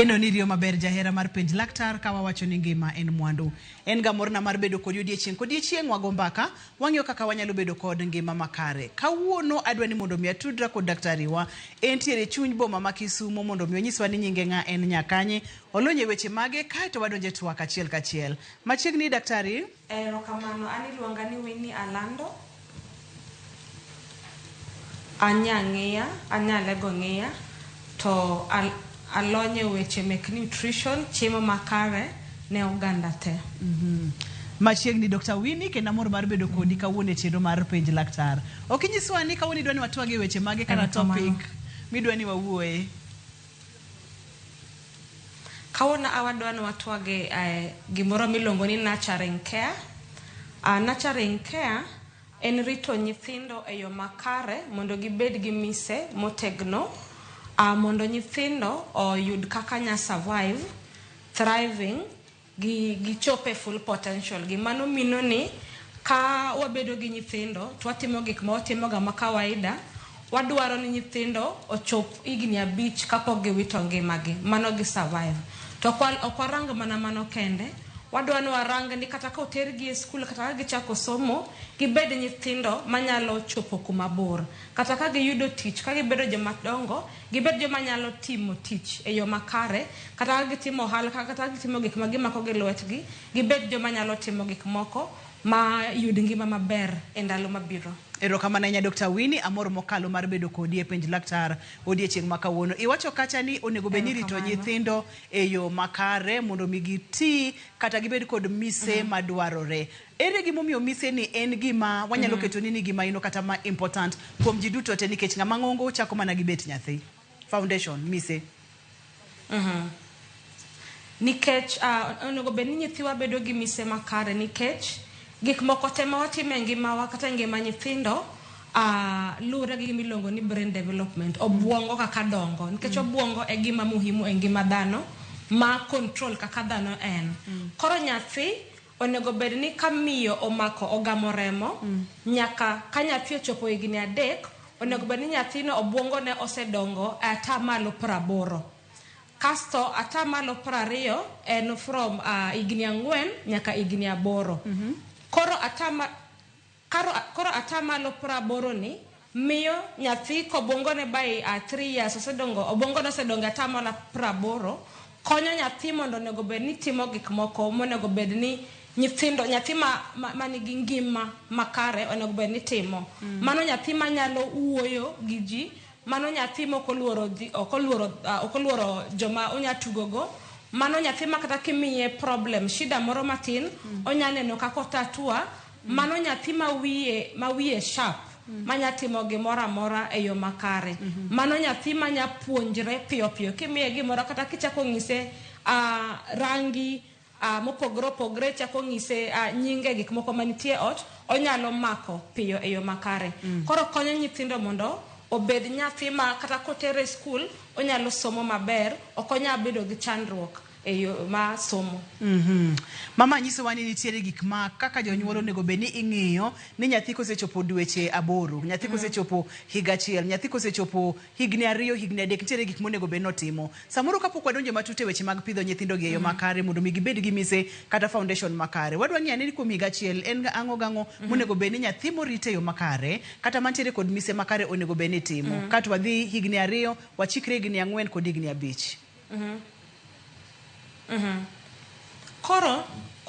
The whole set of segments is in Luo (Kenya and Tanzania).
Eno ni riyo maber jahera mar penj laktar ka wawacho ni ngima en mwandu. En ga morna mar bedo kodi odiechieng' kodiechieng' wago mbaka, wang'iyo kaka wanyalo bedo kod ngima makare. Kawuono adwa ni mondo mi atudra kod daktari wa, entiere e chuny boma ma Kisumo mondo mi onyiswa ni nyinge ng'a en nyakanye, olony e weche mage kaeto wadonje twak achiel kachiel. Machiegni daktari. Erokamano, an iluonga ni Winnie Alando. An nyang'iya, an nyalego ng'iya to alony e weche mek nutrition, chiemo makare ne oganda te. Machiegni Dr. Winnie kendo amor mar bedo kodi kawuono e chenro mar penj laktar. Ok inyiswa ni kawuono idwa ni watwag e weche mage kata topic midwa ni wawuoye. Kawuono awadwa ni watwag e gimoro miluongo ni nurturing care. Nurturing care en rito nyithindo e yo makare mondo gibed gi mise motegno, mondo nyithindo oyud kaka nya survive, thriving, gi gichop e full potential gi. Mano mino ni ka wabedo gi nyithindo to watimo gik ma watimoga ma kawaida, wadwaro ni nyithindo ochop higni 5 kapok giwito ngimagi, mano gi survive. To ok warang mana mano kende, wadwa ni warang ni kata ka otergi e skul kata ka gichako somo, gibed nyithindo manyalo chopo kuma bor. Kata ka giyudo tich, ka gibedo joma dongo, gibed joma nyalo timo tich e yo makare, kata ka gitimo ohala, kata ka gitimo gik ma gimako gi lwetgi, gibed joma nyalo timo gik moko ma yud ngima maber e ndalo mabiro. Erokamano ahinya Dr. Winnie, amor mokalo mar bedo kodi e penj laktar odiechieng' ma kawuono. Iwacho kacha ni onego bed ni irito nyithindo e yo makare mondo mi giti kata gibed kod mise madwarore. Ere gimomiyo mise ni en gima wanyalo keto ni ni gima ino kata ma important kuom ji duto te nikech ng'ama ng'ongo chako mana gi bet nyathi. Foundation, mise. Nikech onego bed ni nyithiwa bedo gi mise makare nikech gik moko te ma watimo e ngimawa kata e ngima nyithindo luwore gi gima iluongo ni brain development, obuongo kaka dongo. Nikech obuongo e gima muhimu e ngima dhano ma control kaka dhano en. Koro nyathi onego bed ni ka miyo omako ogamo remo, nyaka ka nyathi ochopo higni 3, onego bed ni nyathino obuongo ne osedongo e atamalo 80. Kasto atamalo 20 en from higni 4 nyaka higni 8. Koro koro atamalo 80 ni miyo nyathi kobwongo ne by 3 years osedongo, obwongo ne osedongo atamalo 80, konyo nyathi mondo onego bed ni timo gik moko monego bed ni nyithindo, nyathi ma nigi ngima makare onego bed ni timo. Mano nyathi manyalo wuoyo gi ji, mano nyathi mok oluoro ji, ok oluoro joma onya tugogo. Mano nyathi ma kata kimiye problem, shida moro matin, onya neno kaka otatua. Mano nyathi ma wiye sharp, manya timo gimoro amora e yo makare. Mano nyathi manya puonjre piyo piyo. Kimiye gimoro kata kichako ng'ise rangi mopogore opogore, chako ng'ise nyinge gik moko manitie ot, onyalo mako piyo e yo makare. Koro konyo nyithindo mondo obed nyathi ma kata kotere e skul onyalo somo maber, ok onyal bedo gi chandruok e yo ma somo. Mama nyisowa ni nitiere gik ma kaka jonyuol onego bed ni ing'iyo ni nyathi kosechopo dweche 8, nyathi kosechopo higa 1, nyathi kosechopo higni 2, higni 3, nitiere gik monego bed ni otimo. Samoro kapok wadonjo matut e weche mag pidho nyithindo gi e yo makare mondo mi gibed gi mise kata foundation makare. Wadwa ng'iyo ni kuom higa 1 en ang'o gang'o monego bed ni nyathi morit e yo makare kata mantiere kod mise makare onego bed ni timo. Kato wadhi higni 2, wachikre higni 4 kod higni 5. Koro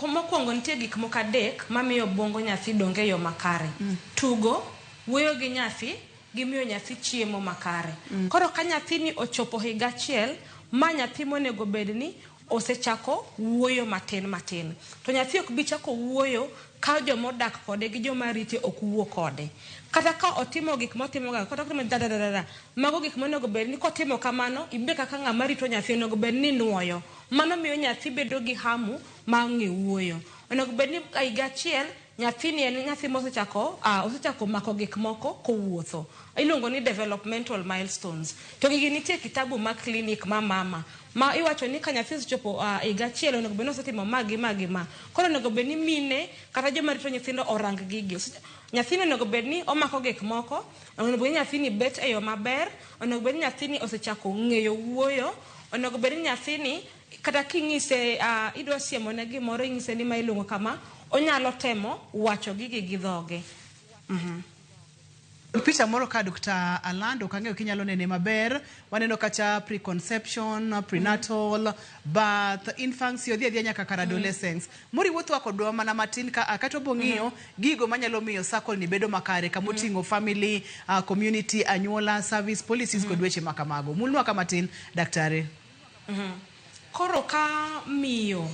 mokwongo nitie gik moko 3 mamiyo obwongo nyathi dongo e yo makare. Tugo, wuoyo gi nyathi, gi miyo nyathi chiemo makare. Koro ka nyathini ochopo higa 1, ma nyathi monego bed ni osechako wuoyo matin matin. To nyathi ok bi chako wuoyo ka joma odak kode gi joma rite ok wuo kode. Kata ka otimo gik motimoga, kata otimo da da da da, mago gik monego bed ni kotimo kamano, ibe kaka ng'ama rito nyathi onego bed ni nuoyo. Mano miyo nyathi bedo gi hamu mar ng'e wuoyo. Onego bed ni higa 1, nyathini en nyathi mosechako osechako mako gik moko kowuotho. Iluongo ni developmental milestones. To gigi nitie e kitabu mar clinic ma mama, ma iwacho ni ka nyathi osechopo higa 1 onego bed ni osetimo ma gi ma gi ma. Koro onego bed ni mine kata joma rito nyithindo orang gigi. Nyathini onego bed ni omako gik moko, onego bed ni nyathini bet e yo maber, onego bed ni nyathini osechako ng'eyo wuoyo, Onego bed ni nyathini kata king'ise idwa siemone gimoro ing'ise ni ma iluongo kama, onyalo temo wacho gigi gi dhoge. Picha moro ka Dr. Alando ok ang'eyo kinyalo nene maber. Waneno kacha preconception, prenatal, birth, infancy, odhi adhiya nyaka kar adolescence. Mori wuotho kodwa mana matin ka kata obo ng'iyo gigo manyalo miyo circle ni bedo makare kamoting'o family, community, anyuola, service, policies kod weche makamago. Mulnwa ka matin, daktari. Koro ka miyo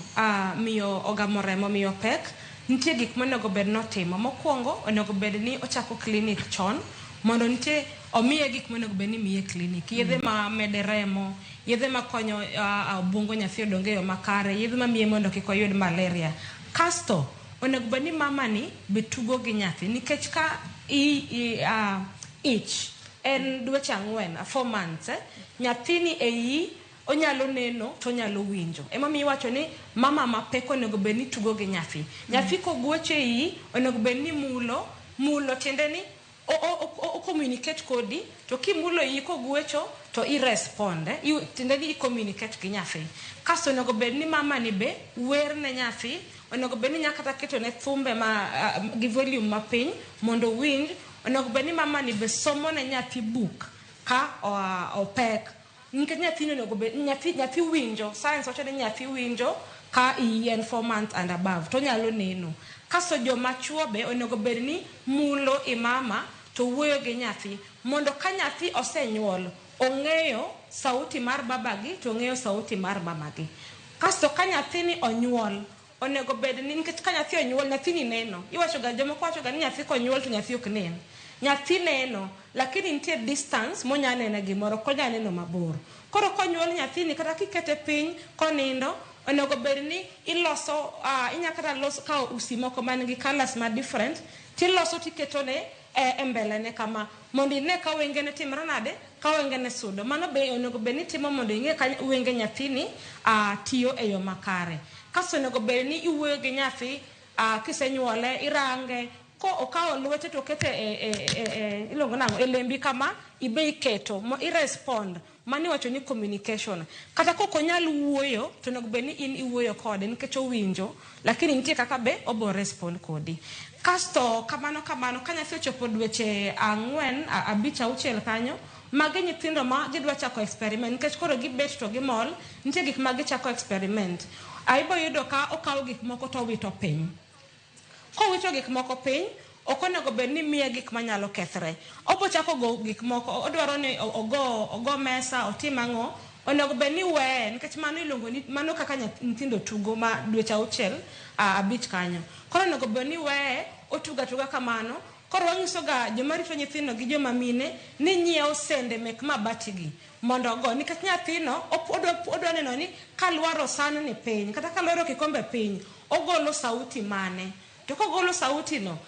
miyo ogamo remo miyo pek, nitie gik monego bed notimo. Mokwongo onego bed ni ochako clinic chon mondo nitie omiye gik monego bed ni miye clinic. Yedhe ma mede remo, yedhe makonyo obwongo nyathi odong e yo makare, yedhe mamiye mondo kik oyud malaria. Kasto onego bed ni mama ni be tugo gi nyathi nikech ka ich en dweche 4, 4 months, eh? Nyathini e iyi onyalo neno to onyalo winjo. Emomiyo iwacho ni mama mapek onego bed ni tugo gi nyathi. Nyathi kogwecho e iyi onego bed ni mulo, mulo tiende ni o communicate kodi, to kimulo iyi kogwecho to i respond, eh? Tiende ni i communicate gi nyathi. Kasto onego bed ni mama ni be wer ne nyathi, onego bed ni nyaka kata keto ne thumbe ma gi volume mapiny mondo owinj. Onego bed ni mama ni be somo ne nyathi buk ka opek. Nikech nyathino onego bed nyathi winjo, science wacho ni nyathi winjo ka iyi en 4 months and above to onyalo neno. Kasto joma chuo be onego bed ni mulo i mama to wuoyo gi nyathi mondo ka nyathi osenyuol ong'eyo sauti mar babagi to ong'eyo sauti mar mamagi. Kasto ka nyathini onyuol onego bed ni nikech ka nyathi onyuol nyathini neno. Iwacho ga jomoko wacho ga ni nyathi konyuol to nyathi ok nen. Nyathi neno lakini nitie distance monya nene gimoro, ok onya neno mabor. Koro konyuol nyathini kata kikete piny konindo onego bed ni iloso inya kata loso kawo usi moko man gi colours ma different tiloso tiketone e mbelene kama mondo ine ka wengene timre nade, ka wengene sudo. Mano be onego bed ni itimo mondo ing'e ka wenge nyathini tiyo e yo makare. Kasto onego bed ni iwuoyo gi nyathi kisenyuole irange ko okawo lwete to okete e iluongo nang'o e lembi kama ibe iketo mo i respond. Mano iwacho ni communication. Kata kok onyal wuoyo to onego bed ni in iwuoyo kode nikech owinjo, lakini nitie kaka be obo respond kodi. Kasto kamano kamano ka nyathi ochopo dweche 4, 5, 6 kanyo, magi nyithindo ma gidwa chako experiment nikech koro gibet to gimol, nitie gik ma gichako experiment. Ibo yudo ka okawo gik moko to owito piny. Kowito gik moko piny, ok onego bed ni miye gik manyalo kethre. Obo chako go gik moko, odwaro ni ogo mesa, otim ang'o, onego bed ni weye, nikech mano iluongo ni, mano kaka nyithindo tugo ma dweche 6, 5 kanyo. Koro onego bed ni weye, otugo atuga kamano. Koro wanyiso ga joma rito nyithindo gi joma mine ni nyiewo sende mek mabati gi mondo ogo, nikech nyathino odwa neno ni kalwaro san ni piny, kata kalwaro kikombe piny, ogolo sauti mane. To kogolo sauti no,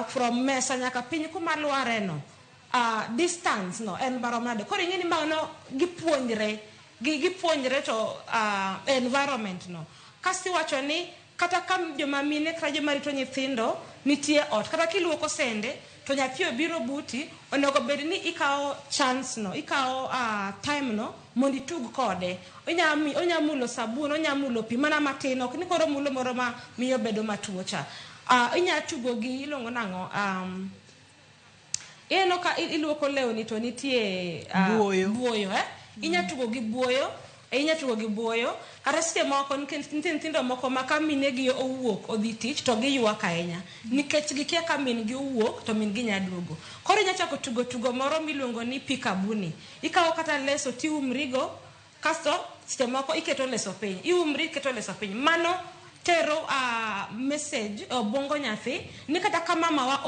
from mesa nyaka piny kuma lware no, distance no en marom nade. Koro ing'e ni mano gipuonjre, gipuonjre to environment no. Kasto iwacho ni kata ka joma mine kata joma rito nyithindo nitie ot, kata kiluoko sende to nyathi obiro buti, onego bed ni ikawo chance no, ikawo time no mondo itug kode. Onya mulo sabun, onya mulo pi mana matin, ok ni koro mulo moro ma miyo bedo matuo cha. Inya tugo gi iluongo nang'o, ineno ka iluoko lewni to nitie buoyo. Buoyo, eh? Inya tugo gi buoyo, inya tugo gi buoyo. Kata seche moko nitie nyithindo moko ma ka minegi owuok odhi tich to giywak ahinya nikech gikia ka min gi owuok to min gi nya duogo. Koro inya chako tugo tugo moro miluongo ni peekaboo. Ikawo kata leso tiumrigo, kasto seche moko iketo leso piny, iumri iketo leso piny. Mano tero message obwongo nyathi ni kata ka mama wa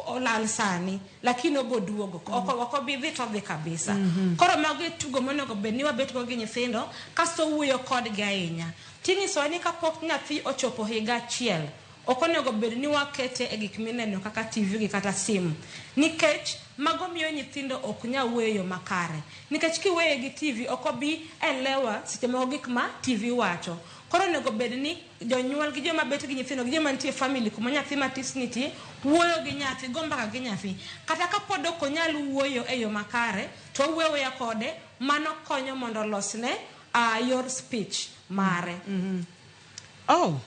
olal sani lakini obo duogo, ok obi dhi to odhi kabisa. Koro mago e tugo monego bed ni wabet go gi nyithindo kasto wuoyo kodgi ahinya. Tinyisowa ni kapok nyathi ochopo higa achiel, ok onego bed ni wakete e gik mineno kaka TV gi kata simu, nikech mago miyo nyithindo ok nyal wuoyo e yo makare. Nikech kiweye gi TV ok obi elewa seche moko gik ma TV wacho. Koro onego bed ni jonyuol gi joma bet gi nyithindo gi joma nitie e family kuma nyathi matis nitie wuoyo gi nyathi, go mbaka gi nyathi. Kata kapod ok onyal wuoyo e yo makare, to wuoyo awuoya kode, mano konyo mondo olosne yor speech mare. Oh.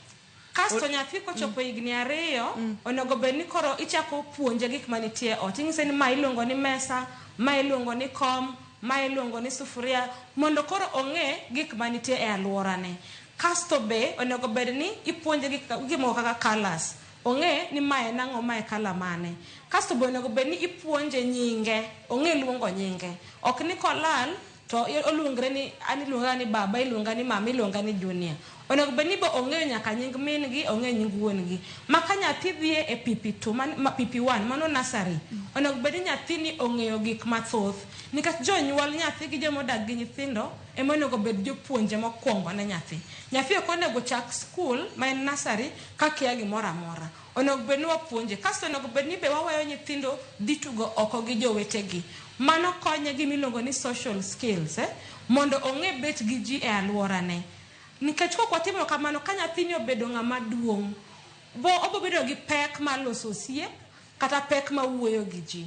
Kasto nyathi kochopo higni 2, onego bed ni koro ichako puonje gik manitie e ot. Inyise ni ma iluongo ni mesa, ma iluongo ni kom, ma iluongo ni sufuria, mondo koro ong'e gik manitie e alworane. Kasto be onego bed ni ipuonje gik moko kaka colours. Ong'e ni mae en ang'o, mae colour mane. Kasto be onego bed ni ipuonje nyinge, ong'e luongo nyinge. Ok ni kolal to oluongre ni an iluonga ni baba, iluonga ni mama, iluonga ni junior. Onego bed ni be ong'eyo nyaka nying min gi, ong'eyo nying wuon gi. Ma ka nyathi dhi e PP2, PP1, mano nursery, onego bed ni nyathini ong'eyo gik mathoth. Nikech jonyuol nyathi gi joma odak gi nyithindo ema onego bed jopuonje mokwongo ne nyathi. Nyathi ok onego chak skul ma en nursery ka kia gimoro amora. Onego bed ni wapuonje. Kasto onego bed ni be waweyo nyithindo dhi tugo oko gi jowetegi. Mano konye gima iluongo ni social skills, mondo ong'e bet gi ji e alworane. Nikech kok watimo kamano, ka nyathini obedo ng'ama duong', bo obo bedo gi pek mar loso osiep kata pek mar wuoyo gi ji.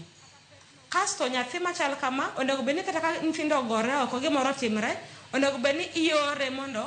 Kasto nyathi machal kama, onego bed ni kata ka nyithindo ogore oko, gimoro otimre, onego bed ni iore mondo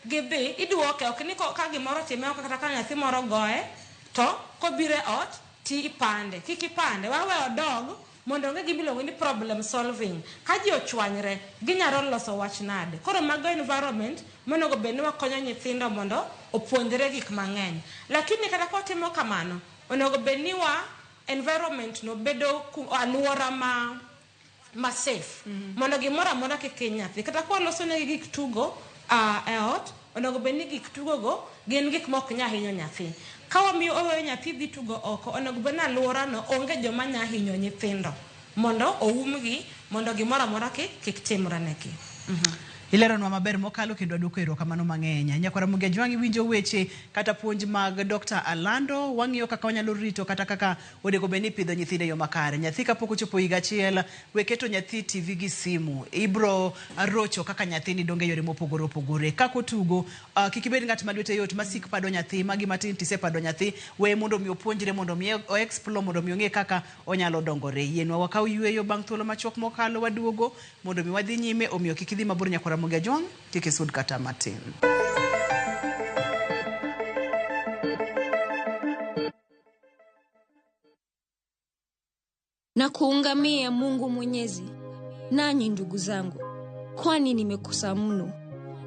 gidhi, iduoke, ok ni ka gimoro otimre oko kata ka nyathi moro goye, to kobiro e ot, ti ipande. Kik ipande, wawe odog mondo ong'e gima iluongo ni problem solving. Ka ji ochwanyre, ginyalo loso wach nade. Koro mago environment monego bed ni wakonyo nyithindo mondo opuonjre gik mang'eny. Lakini kata ka watimo kamano, onego bed ni wa environment no bedo alwora ma safe. Mondo gimoro amora kik hiny nyathi. Kata ka waloso negi gik tugo e ot, onego bed ni gik tugo go gin gik ma ok nyal hinyo nyathi. Ka wamiyo oweyo nyathi dhi tugo oko, onego bed ni alwora no onge joma nya hinyo nyithindo mondo oumgi, mondo gimoro amora kik timre negi. Ileronwa maber mokalo kendo aduoko erokamano mang'eny. Nyakwara Ramogi Ajwang' iwinjo weche kata puonj mag Dr. Alando, wang'iyo kaka wanyalo rito kata kaka onego bed ni ipidho nyithindo e yo makare. Nyathi kapok ochopo higa achiel, we keto nyathi TV gi simu. Ibro rocho kaka nyathini dongo e yore mopogore opogore. Kaka otugo, kik ibed ng'at ma lwete yot masik pado nyathi, magi matin tisepado nyathi, we mondo mi opuonjre, mondo mi o explore, mondo mi ong'e kaka onyalo dongore. Yienwa wakaw yueyo bang' thuolo machuok mokalo waduogo mondo mi wadhi nyime, omiyo kik idhi mabor nyakwara Ramogi Ajwang', kik isud kata matin. Na kuungamia Mungu Mwenyezi, nanyi ndugu zangu, kwani nimekosa mno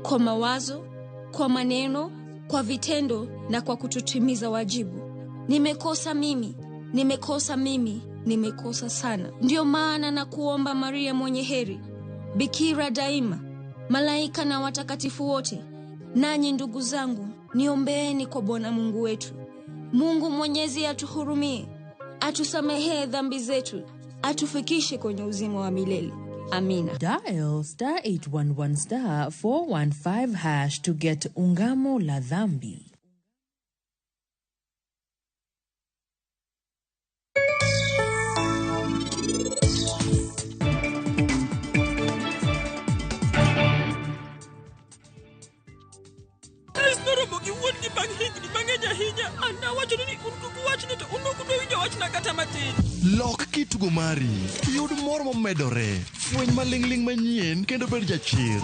kwa mawazo, kwa maneno, kwa vitendo na kwa kutotimiza wajibu. Nimekosa mimi, nimekosa mimi, nimekosa sana. Ndio maana na kuomba Maria mwenye heri, Bikira daima, malaika na watakatifu wote, nanyi ndugu zangu, niombeeni kwa Bwana Mungu wetu. Mungu Mwenyezi atuhurumie, atusamehee dhambi zetu, atufikishe kwenye uzima wa milele. Amina. Dial star 811 star 415 hash to get Ungamo la Dhambi. Lok kitugo mari, yud mor momedore, fweny maling'ling' manyien kendo bed jachir.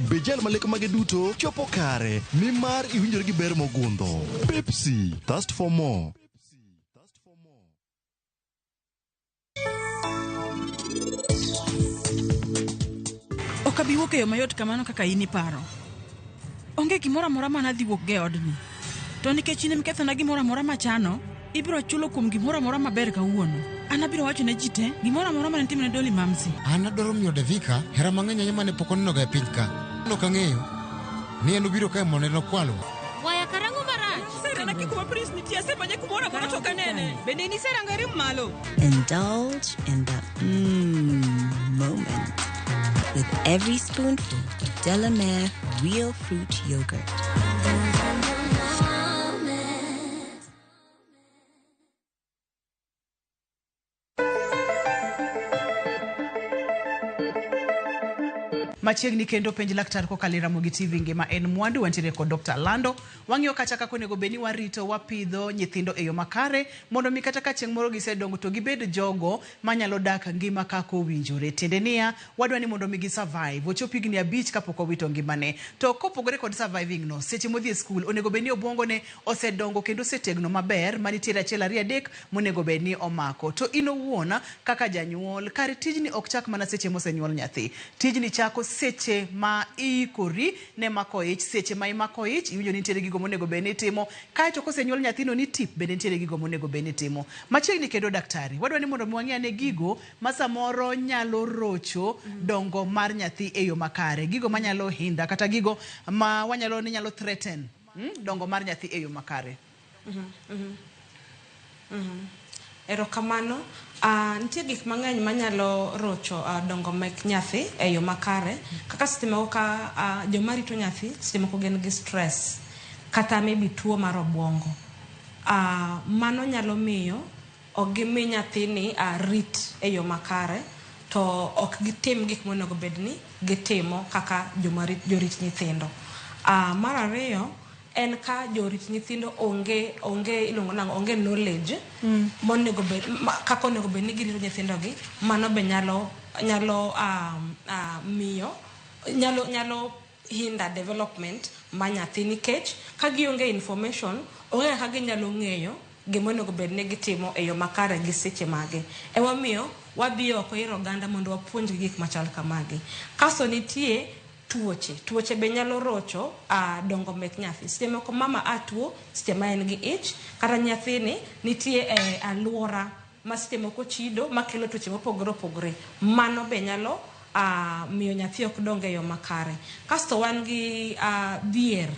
Be jal maleko mage duto chopo kare, nimar iwinjori gi ber mogundho. Pepsi, thirst for more. Ok abi wuok e yo mayot kamano kaka in iparo. Onge gimoro amora mana dhi wuok go e odni. To nikech in emikethona gimoro amora machano, ibiro chulo kuom gimoro amora maber kawuono. An abiro wacho ne ji te gimoro amora mane itimone Dolly Mamsi. An adwaro miyo Devika hera mang'eny ahinya mane pok onenoga e piny ka. Ok ang'eyo ni en obiro kae mondo en okwalwa. Waya karang'o marach? Serena kik kuma Prince nitie, asemanye kumoro amora to ok anene. Bende in iserango e rim malo? Indulge in the moment with every spoonful of Delamere Real Fruit Yogurt. Machiegni kendo penj laktar kokalo e Ramogi TV ngima en mwandu wantiere kod Dr. Lando. Wang'iyo kacha kaka onego bed ni warito wapidho nyithindo e yo makare mondo mi kata ka chieng' moro gisedongo to gibed jogo manyalo dak ngima kaka owinjore. Tiende niya, wadwa ni mondo mi gi survive. Ochop higni abich kapok owito ngimane. To kopogore kod surviving no, seche modhi e skul onego bed ni obwongone osedongo kendo osetegno maber ma nitiere achiel ariyo adek monego bed ni omako. To in owuon kaka janyuol, kare tijni ok chak mana seche mosenyuol nyathi. Tijni chako seche ma iikori ne mako ich, seche ma imako ich, iwinjo ni nitiere gigo monego bed ni itimo. Kaeto kosenyuol nyathino ni tip bende nitiere gigo monego bed ni itimo. Machiegni kendo daktari, wadwa ni mondo mi wang'i ane gigo ma samoro nyalo rocho dongo mar nyathi e yo makare. Gigo manyalo hinder kata gigo ma wanyalo ni nyalo threaten dongo mar nyathi e yo makare. Erokamano. Nitie gik mang'eny manyalo rocho dongo mek nyathi e yo makare. Kaka seche moko ka joma rito nyathi seche moko gin gi stress kata maybe tuo mar obuongo. Mano nyalo miyo ok gimi nyathini rit e yo makare to ok gitim gik monego bed ni gitimo kaka joma jorit nyithindo. Mar ariyo en ka jorit nyithindo onge onge iluongo nang'o onge knowledge monego bed kaka onego bed ni girito nyithindo gi mano be nyalo nyalo miyo nyalo nyalo hinder development ma nyathi nikech ka gionge information onge kaka ginyalo ng'eyo gima onego bed ni gitimo e yo makare gi seche mage. Emomiyo wadhi oko ir oganda mondo wapuonjgi gik machal kamagi. Kasto nitie tuoche. Tuoche be nyalo rocho dongo mek nyathi. Seche moko mama a tuo seche ma en gi ich kata nyathini nitie e aluora ma seche moko chido makelo tuoche mopogore opogore. Mano be nyalo miyo nyathi ok dong e yo makare. Kasto wan gi dhier.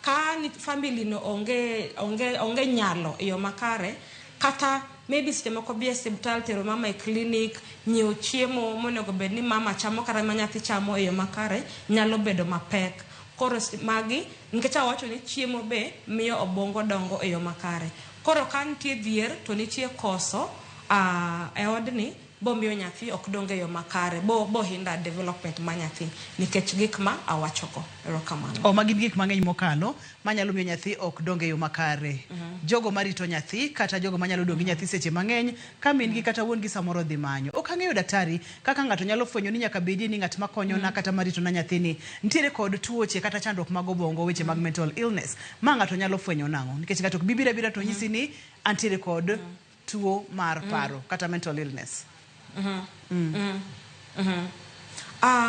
Ka family no onge onge onge nyalo e yo makare kata maybe seche moko dhi e osiptal tero mama e clinic nyiewo chiemo monego bed ni mama chamo kata ma nyathi chamo e yo makare nyalo bedo mapek. Koro magi nikech awacho ni chiemo be miyo obwongo dongo e yo makare. Koro ka nitie dhier to nitie koso e odni bomiyo nyathi ok dong e yo makare bo, bo hinder development ma nyathi nikech gik ma awachogo. Erokamano. O magi gik mang'eny mokalo manyalo miyo nyathi ok dong e yo makare. Jogo marito nyathi kata jogo manyalo dong gi nyathi seche mang'eny ka min gi kata wuon gi samoro dhi manyo. Ok ang'eyo daktari kaka ng'ato nyalo fwenyo ni nyaka bedie ni ng'at makonyona kata marito na nyathini nitiere kod tuoche kata chandruok mag obwongo weche mag mental illness. Ma ng'ato nyalo fwenyo nang'o? Nikech ng'ato ok bi biro abira to nyisi ni antiere kod tuo mar paro kata mental illness.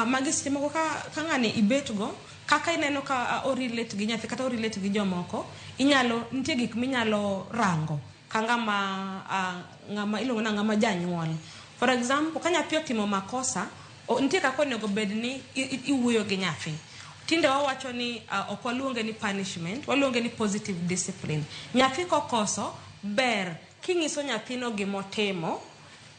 Magi seche moko ka, ka ng'ani ibet go kaka ineno ka o relate gi nyathi kata o relate gi jomoko inyalo nitie gik minyalo rango ka ng'ama ng'ama iluongo ni ng'ama janyuol. For example, ka nyathi otimo makosa, nitie kaka onego bed ni iwuoyo gi nyathi. Tinde wawacho ni ok waluonge ni punishment, waluonge ni positive discipline. Nyathi kokoso, ber king'iso nyathino gimotimo,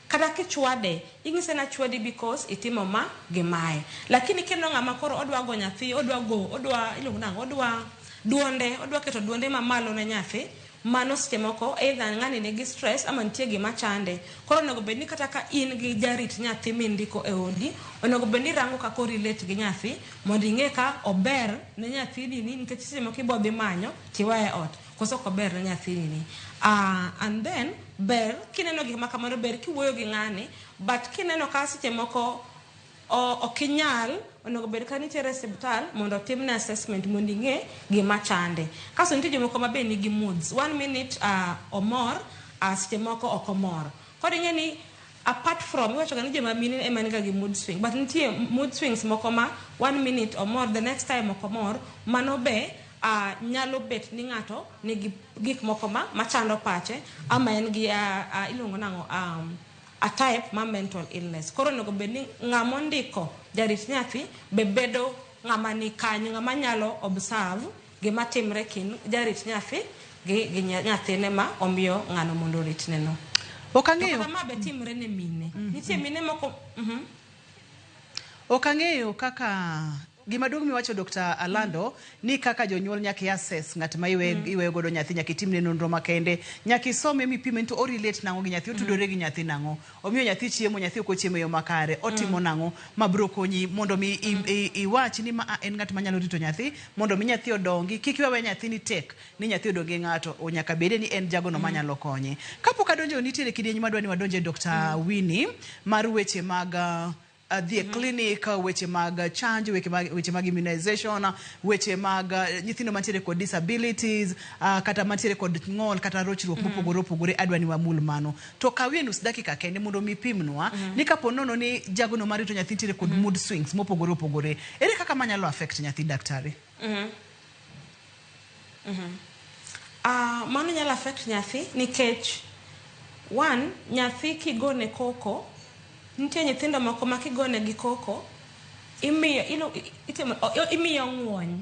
kata kichwade, ing'ise ni achwadi because itimo ma gi mae. Lakini kineno ng'ama koro odwa go nyathi, odwa go, odwa iluongo nang'o, odwa duonde, odwa keto duonde mamalo ne nyathi, mano seche moko either ng'ani nigi stress ama nitie gima chande. Koro onego bed ni kata ka in gi jarit nyathi mindiko e odi, onego bed ni irango kaka o relate gi nyathi mondo ing'e ka ober ne nyathini ni nikech seche moko ibo dhi manyo tiweye ot koso ok ober ne nyathini ni. And then ber kineno gik ma kamano ber kiwuoyo gi ng'ani but kineno ka seche moko ok inyal onego bed ka nitiere osiptal mondo otimne assessment mondo ing'e gima chande. Kasto nitie jomoko ma be nigi moods. One minute omor, seche moko ok omor. Koro ing'e ni apart from iwacho ga ni joma mine ema niga gi mood swing but nitie mood swings moko ma one minute omor the next time ok omor mano be nyalo bet ni ng'ato nigi gik moko ma machando pache ama en gi iluongo nang'o a type ma mental illness. Koro onego bed ni ng'ama ondiko jarit nyathi be bedo ng'ama ni kanyo ng'ama nyalo observe gima timre kind jarit nyathi gi nyathine ma omiyo ng'ano mondo oritne no. Ok ang'eyo. To kata ma be timre ne mine. Nitie mine moko Ok ang'eyo kaka gima duong' miwacho Dr. Alando ni kaka jonyuol nyaka i assess ng'at ma iwe iweyo godo nyathi, nyaka itimne nonro makende, nyaka isome mipime ni to o relate nang'o gi nyathi, otudore gi nyathi nang'o, omiyo nyathi chiemo, nyathi ok ochiemo e yo makare, otimo nang'o ma biro konyi mondo mi iwach ni ma a en ng'at manyalo rito nyathi mondo mi nyathi odongi. Kik iwe aweya nyathi ni tek ni nyathi odong gi ng'ato, nyaka bede ni en jagono manyalo konye. Kapok adonjo, nitiere kidieny madwa ni wadonje, Dr. Winnie, mar weche mag dhi e clinic, weche mag chanjo, weche mag immunization, weche mag nyithindo mantiere kod disabilities, kata mantiere kod ng'ol kata rochruok mopogore opogore. Adwa ni wamul mano to kawie nus dakika kende mondo mi pimnwa ni kapo nono ni jagono marito nyathi nitiere kod mood swings mopogore opogore, ere kaka manyalo affect nyathi, daktari? Mano nyalo affect nyathi nikech one, nyathi kigone koko, nitie nyithindo moko ma kigone gi koko imiyo imiyo ng'uony.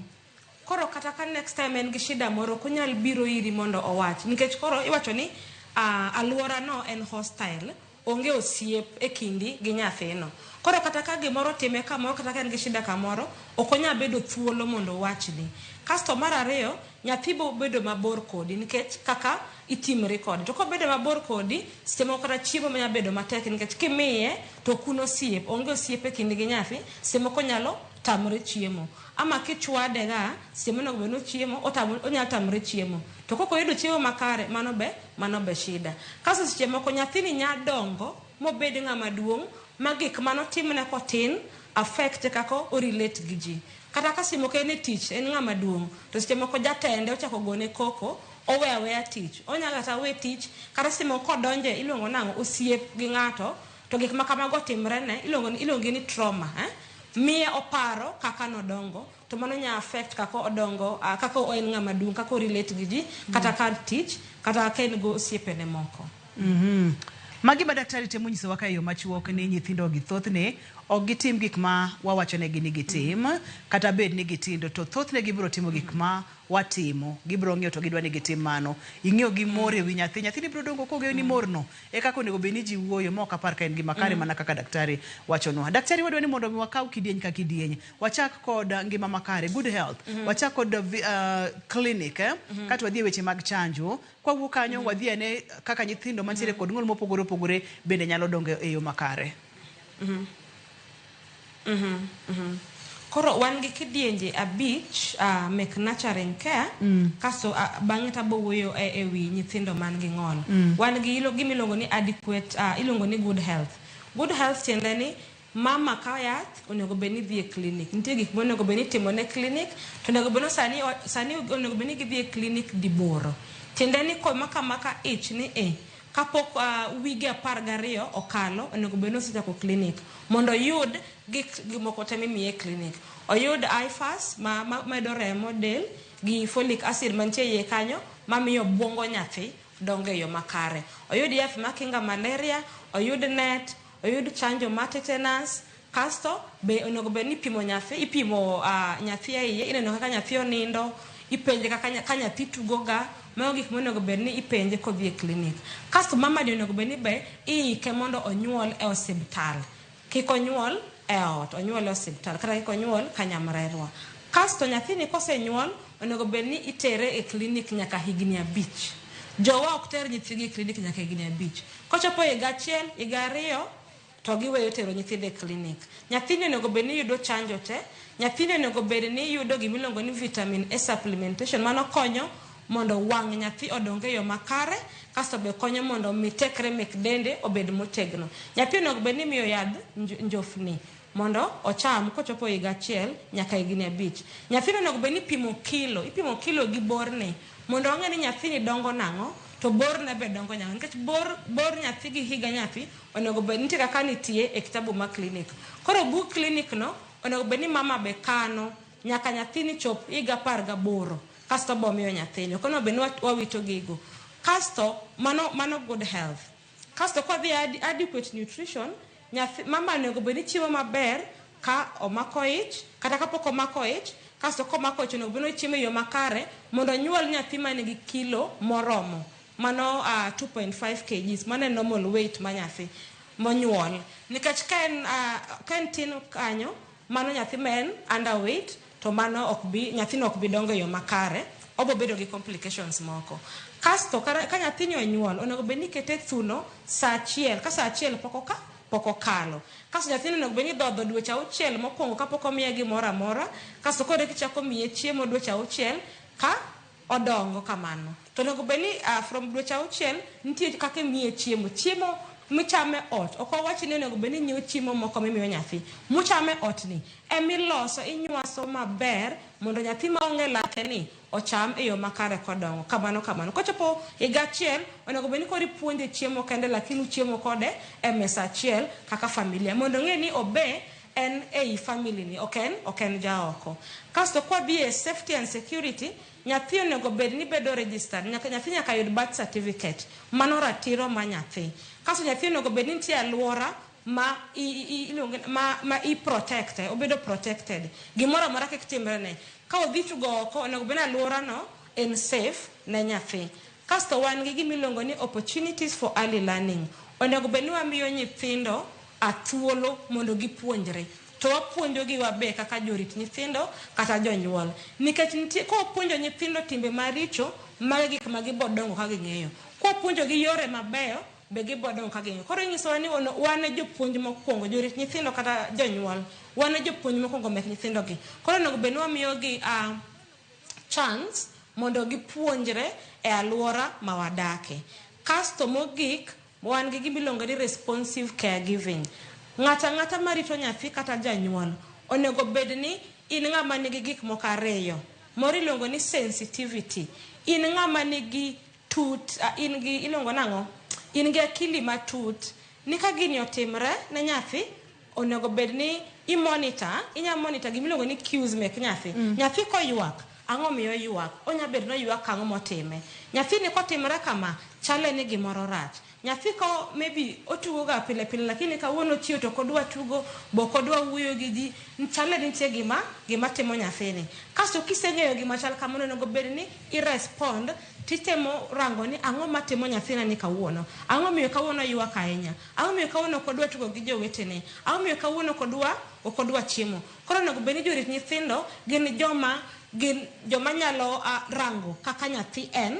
Koro kata ka next time en gi shida moro, ok onyal biro iri mondo owach, nikech koro iwacho ni aluora no en hostile, onge osiep e kindi gi nyathino. Koro kata ka gimoro time kamoro, kata ka en gi shida kamoro, ok onyal bedo thuolo mondo owachni. Kasto mar ariyo, nyathi bo bedo mabor kodi nikech kaka itimri kode. To kobedo mabor kodi, seche moko kata chiemo nyalo bedo matek, nikech kimiye to ok un osiep, onge osiep e kindi gi nyathi, seche moko nyalo tamre chiemo. Ama kichwade ga seche monego bed ni ochiemo, onyalo tamre chiemo. To kok oyudo chiemo makare, mano be shida. Kasto seche moko nyathini nya dongo mobed ng'ama duong' ma gik manotimne kotin affect kaka o relate gi ji. Kata ka seche moko en e tich, en ng'ama duong', to seche moko jatende ochako gone koko, owe aweya tich. Onyalo kata we tich, kata seche moko kodonje iluongo nang'o, osiep gi ng'ato, to gik ma kamago otimre ne, iluongo ni trauma, eh? Miye oparo kaka nodongo, to mano nya affect kaka odongo, kaka en ng'ama duong', kaka o relate gi ji, kata kar tich, kata ka en go osiepene moko. Magi ma daktari temo nyisowa ka e yo machuok ni nyithindo gi thothne ok gitim gik ma wawachonegi ni gitim, kata bed ni gitindo to thothne gibiro timo gik ma watimo, gibiro ng'iyo to gidwa ni gitim mano. Ing'iyo gi mor e wi nyathi, nyathini biro dongo kong'eyo ni morno e kaka onego bed ni ji wuoyo, ma ok apar ka en gima kare mana kaka daktari wachonwa. Daktari, wadwa ni mondo mi wakaw kidieny ka kidieny. Wachak kod ngima makare, good health. Wachak kod clinic, eh? Kato wadhi e weche mag chanjo. Kwawuok kanyo wadhi ane kaka nyithindo mantiere kod ng'ol mopogore opogore bende nyalo dongo e yo makare. Koro wan gi kidienje 5 mek nurturing care. Kasto bang'e tabo wuoyo e wi nyithindo man gi ng'ol. Wan gi gima iluongo ni adequate, iluongo ni good health. Good health tiende ni mama ka yath onego bed ni dhi e clinic. Nitie gik monego bed ni itimo ne clinic, to onego bed ni sani onego bed ni gidhi e clinic diboro. Tiende ni komaka maka ich ni e kapok wige 12 okalo, onego bed ni osechako clinic mondo oyud gik moko te mimiye e clinic. Oyud IFAS ma medo remo del gi folic acid mantie iye kanyo mamiyo obwongo nyathi dongo e yo makare. Oyud yath makinga malaria, oyud net, oyud chanjo mar tetanus. Kasto be onego bed ni ipimo nyathi, ipimo nyathi e iye, ineno kaka nyathi onindo, ipenje kaka ka nyathi tugo ga, mago gik monego bed ni ipenje kodhi e clinic. Kasto mama ni onego bed ni be iike mondo onyuol e osiptal. Kik onyuol e ot, onyuol e osiptal, kata kik onyuol kanyamrerwa. Kasto nyathini kosenyuol, onego bed ni itere e clinic nyaka higni 5. Jowa ok ter nyithigi e clinic nyaka higni 5. Kochopo higa 1, higa 2, to giweyo tero nyithindo e clinic. Nyathini onego bed ni yudo chanjo te, nyathini onego bed ni yudo gimiluongo ni vitamin A supplementation, mano konyo mondo wang' nyathi odong e yo makare, kasto be konyo mondo mi tekre mek dende obed motegno. Nyathi onego bed ni imiyo yadh njofni mondo ocham kochopo higa 1 nyaka higni 5. Nyathino onego bed ni ipimo kilo, ipimo kilo gi borne mondo wang'e ni nyathini dongo nang'o to borne be dongo nang'o, nikech bor nyathi gi higa nyathi onego bed nitie kaka nitie e kitabu mar clinic. Koro bug clinic no onego bed ni mama be kano nyaka nyathini chop higa 18, kasto bo miyo nyathini. Ok onego bed ni wawito gigo. Kasto mano good health. Kasto kodhi adequate nutrition, nyathi mama onego bed ni chiemo maber ka omako ich kata kapok omako ich. Kasto komako ich onego bed ni ochiemo e yo makare mondo onyuol nyathi manigi kilo moromo. Mano 2.5 kgs, mano e normal weight ma nyathi monyuol. Nikech ka en tin kanyo Mano nyathi ma en underweight, to mano ok bi, nyathino ok bi dongo e yo makare, obo bedo gi complications moko. Kasto ka nyathini onyuol, onego bed ni ikete e thuno saa achiel, ka saa achiel pok oka, pok okalo. Kasto nyathino onego bed ni idhodho dweche auchiel mokwongo kapok omiye gimoro amora, kasto koro eka ichako miye chiemo dweche auchiel ka odongo kamano. To onego bed ni from dweche auchiel nitie kaka imiye chiemo. Chiemo michame ot, ok wawach ni onego bed ni inyiewo chiemo moko mimiyo nyathi. Muchame ot ni emiloso, inywaso maber mondo nyathi maonge lake ni ocham e yo makare kodongo. Kamano kamano. Kochopo higa achiel, onego bed ni koro ipuonje chiemo kende, lakini uchiemo kode e mesa achiel kaka familia. Mondo ong'e ni obe en ei family ni, ok en jaoko. Kasto kwadhi e safety and security, nyathi onego bed ni bedo registered. Nyathi nyaka yud birth certificate. Mano ratiro ma nyathi. Kasto nyathi onego bed ni nitie alwora ma ma i protect, obedo protected. Gimoro amora kik timre ne. Ka odhi tugo oko, onego bed ni alwora no en safe ne nyathi. Kasto wan gi gima iluongo ni opportunities for early learning. Onego bed ni wamiyo nyithindo thuolo mondo gipuonjre. To wapuonjogi wabe kaka jorit nyithindo kata jonyuol. Nikech nitie, kopuonjo nyithindo timbe maricho, mago gik ma gibo dongo ka ging'eyo. Kopuonjogi yore mabeyo, be gibo dongo ka ging'eyo. Koro inyisowa ni wan e jopuonj mokwongo, jorit nyithindo kata jonyuol, wan e jopuonj mokwongo mek nyithindogi. Koro onego bed ni wamiyogi chance mondo gipuonjre e alwora ma wadake. Kasto mogik, wan gi gima iluongo ni responsive caregiving. Ng'ato ang'ata marito nyathi kata janyuol, onego bed ni in ng'ama nigi gik moko ariyo. Moro iluongo ni sensitivity. In ng'ama nigi tut, in gi, iluongo nang'o? In gi akili matut. Ni ka gini otimre ne nyathi, onego bed ni i monitor, inya monitor gima iluongo ni cues mek nyathi. Nyathi koywak, ang'o miyo oywak? Onya bedo ni oywak ang'o motime. Nyathi ni kotimre kama, chale ni gimoro rach. Nyathi ko maybe otugo ga pile pile, lakini kawuono ochiew to ok odwa tugo, bo ok odwa wuoyo gi ji, chale ni nitie gima timo nyathini. Kasto kiseng'eyo gima chal kamano, onego bed ni i respond, titemo rango ni ang'o matimo nyathina ni kawuono. Ang'o miyo kawuono oywak ahinya? Ang'o miyo kawuono ok odwa tugo gi jowetene? Ang'o miyo kawuono ok odwa chiemo? Koro onego bed ni jorit nyithindo gin joma nyalo rango kaka nyathi en,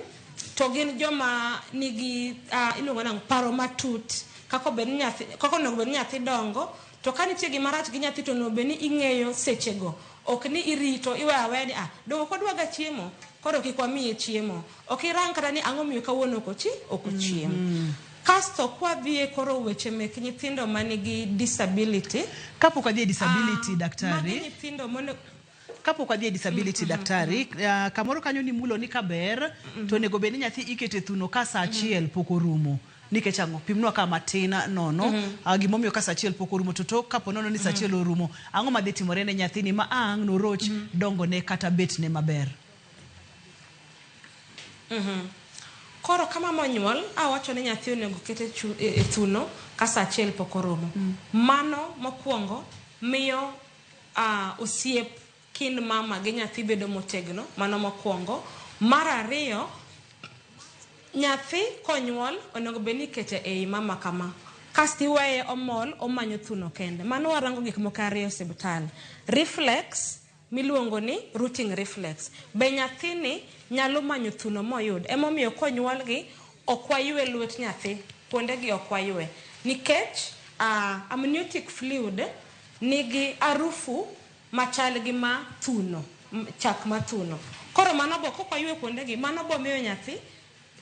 to gin joma nigi iluongo nang'o, paro matut kaka obed ni nyathi, kaka onego bed ni nyathi dongo. To ka nitie gima rach gi nyathi to onego bed ni ing'eyo sechego, ok ni irito iweyo aweya ni dongo ok odwa ga chiemo, koro kik wamiye chiemo. Ok irang kata ni ang'o miyo kawuono ok ochiemo. Kasto kwadhiye koro weche mek nyithindo manigi disability. Kapok wadhi e disability, daktari. Magi nyithindo monego Kapok wadhi e disability, daktari, kamoro kanyo ni mulo ni kaber, to onego bed ni nyathi ikete thuno ka saa achiel pok orumo. Nikech ang'o? Pimnwa ka matin nono. Gimomiyo ka saa achiel pok orumo, to tok kapo nono ni saa achiel orumo, ang'o madhi timore ne nyathini ma ang' noroch dongone kata betne maber? Koro ka mama onyuol, awacho ni nyathi onego ket e thuno ka saa achiel pok oromo. Mano mokwongo miyo osiep kind mama gi nyathi bedo motegno, mano mokwongo. Mar ariyo, nyathi konyuol onego bed ni ikete ei mama kama. Kasto iweye omol, omanyo thuno kende. Mano warango gik moko ariyo e osiptal. Reflex miluongo ni rooting reflex. Be nyathini nyalo manyo thuno moyud. Emomiyo konyuolgi ok waywe lwet nyathi, kuondegi ok waywe. Nikech amniotic fluid nigi harufu machal gi ma thuno, chak ma thuno. Koro mano bo kok waywe kuondegi, mano bo miyo nyathi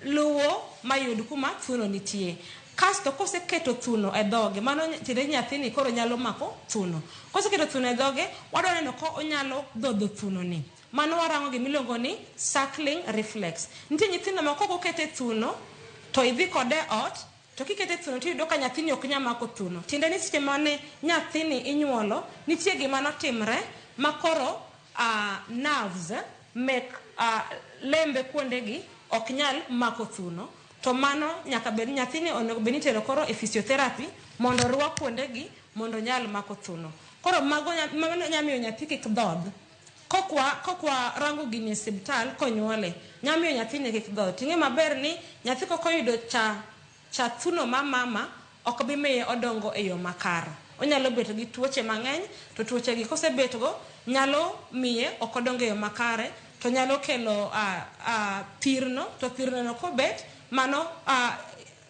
luwo mayud kuma thuno nitie. Kasto koseketo thuno e dhoge, mano tiende nyathini koro nyalo mako thuno. Koseketo thuno e dhoge, wadwa neno ka onyalo dhodho thuno ni. Mano warango gima iluongo ni suckling reflex. Nitie nyithindo ma kok okete thuno, to idhi kode ot, to kikete thuno tiyudo ka nyathini ok nyal mako thuno. Tiende ni seche mane nyathini inyuolo, nitie gima notimre ma koro nerves mek lembe kuondegi ok nyal mako thuno. To mano nyaka bed nyathini onego bed ni itero koro e physiotherapy mondo orwak kuondegi mondo onyal mako thuno. Koro mago mano nyalo miyo nyathi kik dhodh. Kokwa rango gini e osiptal konyuole, nyalo miyo nyathini kik dhodh. Ting'e maber ni nyathi kok oyudo cha thuno ma mama ok bi miye odongo e yo makare. Onyalo bet gi tuoche mang'eny, to tuoche gi kosebet go nyalo miye ok odong e yo makare, to nyalo kelo thirno, to thirno no kobet, mano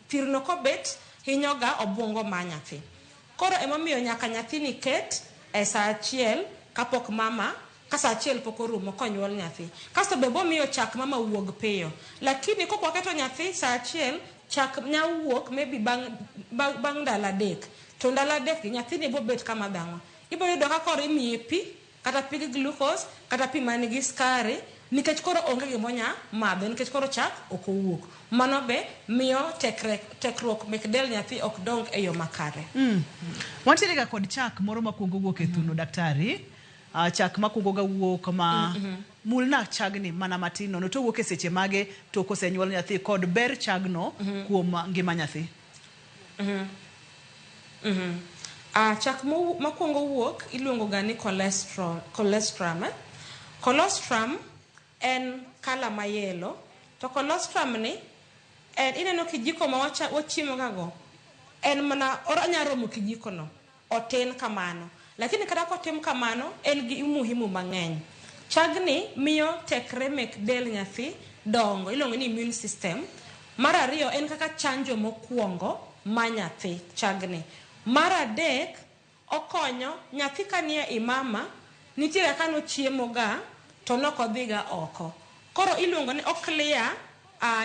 thirno kobet hinyoga obwongo mar nyathi. Koro emomiyo nyaka nyathini ket e saa achiel kapok mama, ka saa achiel pok orumo konyuol nyathi. Kasto be bomiyo chak mama wuog piyo. Lakini kok waketo nyathi saa achiel, chak nya wuok maybe bang' ndalo 3. To ndalo 3 gi nyathini bobet kama dhang'o. Ibo yudo ka koro imiye pi, kata pi gi glucose, kata pi man gi skari, nikech koro onge gimonya madho, nikech koro chak ok owuok. Mano be miyo tekruok mek del nyathi ok dong e yo makare. Wantiere ga kod chak moro makwongo wuok e thuno, daktari. Chak makwongo ga wuok ma mulna chagni mana matin nono, to wuok e seche mage to kosenyuol nyathi, kod ber chagno kuom ngima nyathi. Chak makwongo wuok iluongo ga ni colostrum. Colostrum en kala mayelo, to colostrum ni en ineno kijiko ma wachiemo ga go, en mana onya romo kijiko no, otin kamano. Lakini kata kotim kamano, en gi umuhimu mang'eny. Chagni miyo tekre mek del nyathi dongo, iluongo ni immune system. Mar ariyo, en kaka chanjo mokwongo ma nyathi, chagni. Mar adek, okonyo nyathi ka nie i mama, nitie kaka nochiemo ga, to nokodhiga oko. Koro iluongo ni o clear,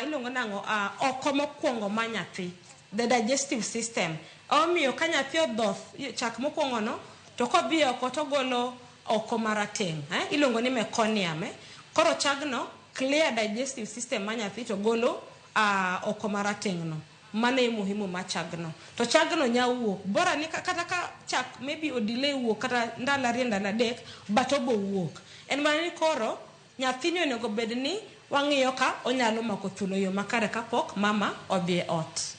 iluongo nang'o, oko mokwongo ma nyathi, the digestive system. Omiyo ka nyathi odhoth chak mokwongo no, to kodhi oko to golo oko marateng', iluongo ni meconium. Koro chagno clear digestive system ma nyathi to golo oko marateng' no. Mano e muhimu ma chagno. To chagno nya wuok. Bora ni kata ka chak maybe o delay wuok kata ndalo 2 ndalo 3, but obo wuok. En mana ni koro nyathini onego bed ni wang'iyo ka onyalo mako thuno yo makare kapok mama odhi e ot.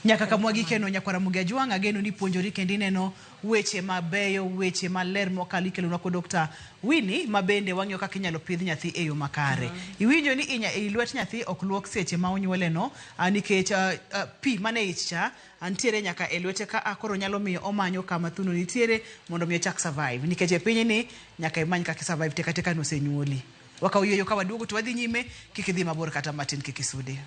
Nyaka kama wagikeno nyakwara Ramogi Ajwang', ageno ni puonjori kendo ineno weche mabeyo, weche maler mokalo ikelonwa kod Dr. Winnie, ma bende wang'iyo kaka inyalo pidh nyathi e yo makare. Iwinjo ni lwet nyathi ok luok seche ma onyuole no, nikech pi mane ich cha ntiere nyaka e lwete ka koro nyalo miyo omanyo kama thuno nitiere mondo mi ochak survive, nikech e piny ni nyaka imany kaka survive teka teka nosenyuoli. Wakaw yueyo ka waduogo to wadhi nyime, kik idhi mabor kata matin, kik isude.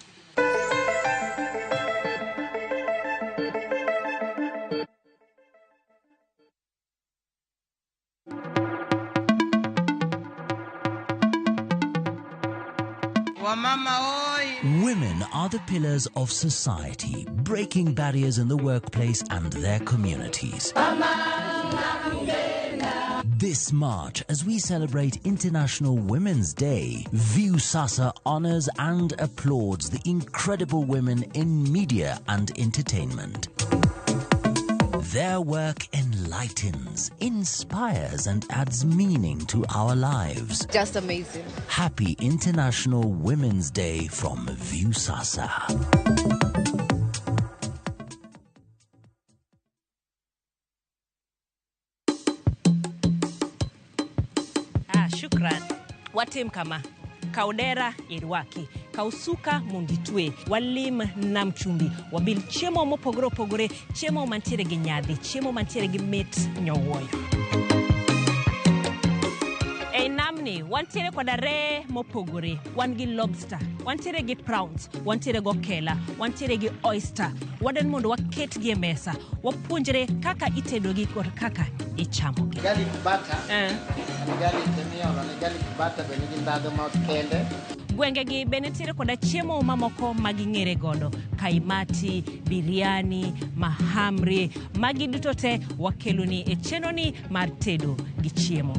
Women are the pillars of society, breaking barriers in the workplace and their communities. This March, as we celebrate International Women's Day, Viusasa honors and applauds the incredible women in media and entertainment. Their work enlightens, inspires, and adds meaning to our lives. Just amazing. Happy International Women's Day from Viusasa. Shukran. Watim kama. Kaudera irwaki, kausuka monditwe, walim nam chumbi, wabil chiemo mopogore opogore, chiemo mantiere gi nyadhi, chiemo mantiere gi mit nyowuoyo. Ei namni wantiere koda ree mopogore, wan gi lobster, wantiere gi prawns, wantiere gi okela, wantiere gi oyster. Wadwaro mondo waketgi e mesa, wapuonjre kaka itedogi kod kaka ichamogi. Garlic butter. Garlic miolo ne garlic butter be nigi ndhadhu ma kende. Gwengegi be nitiere koda chiemo mamoko ma ging'ere godo, kaimati, biryani, mahamri, magi duto te wakeloni e chenroni mar tedo gi chiemo.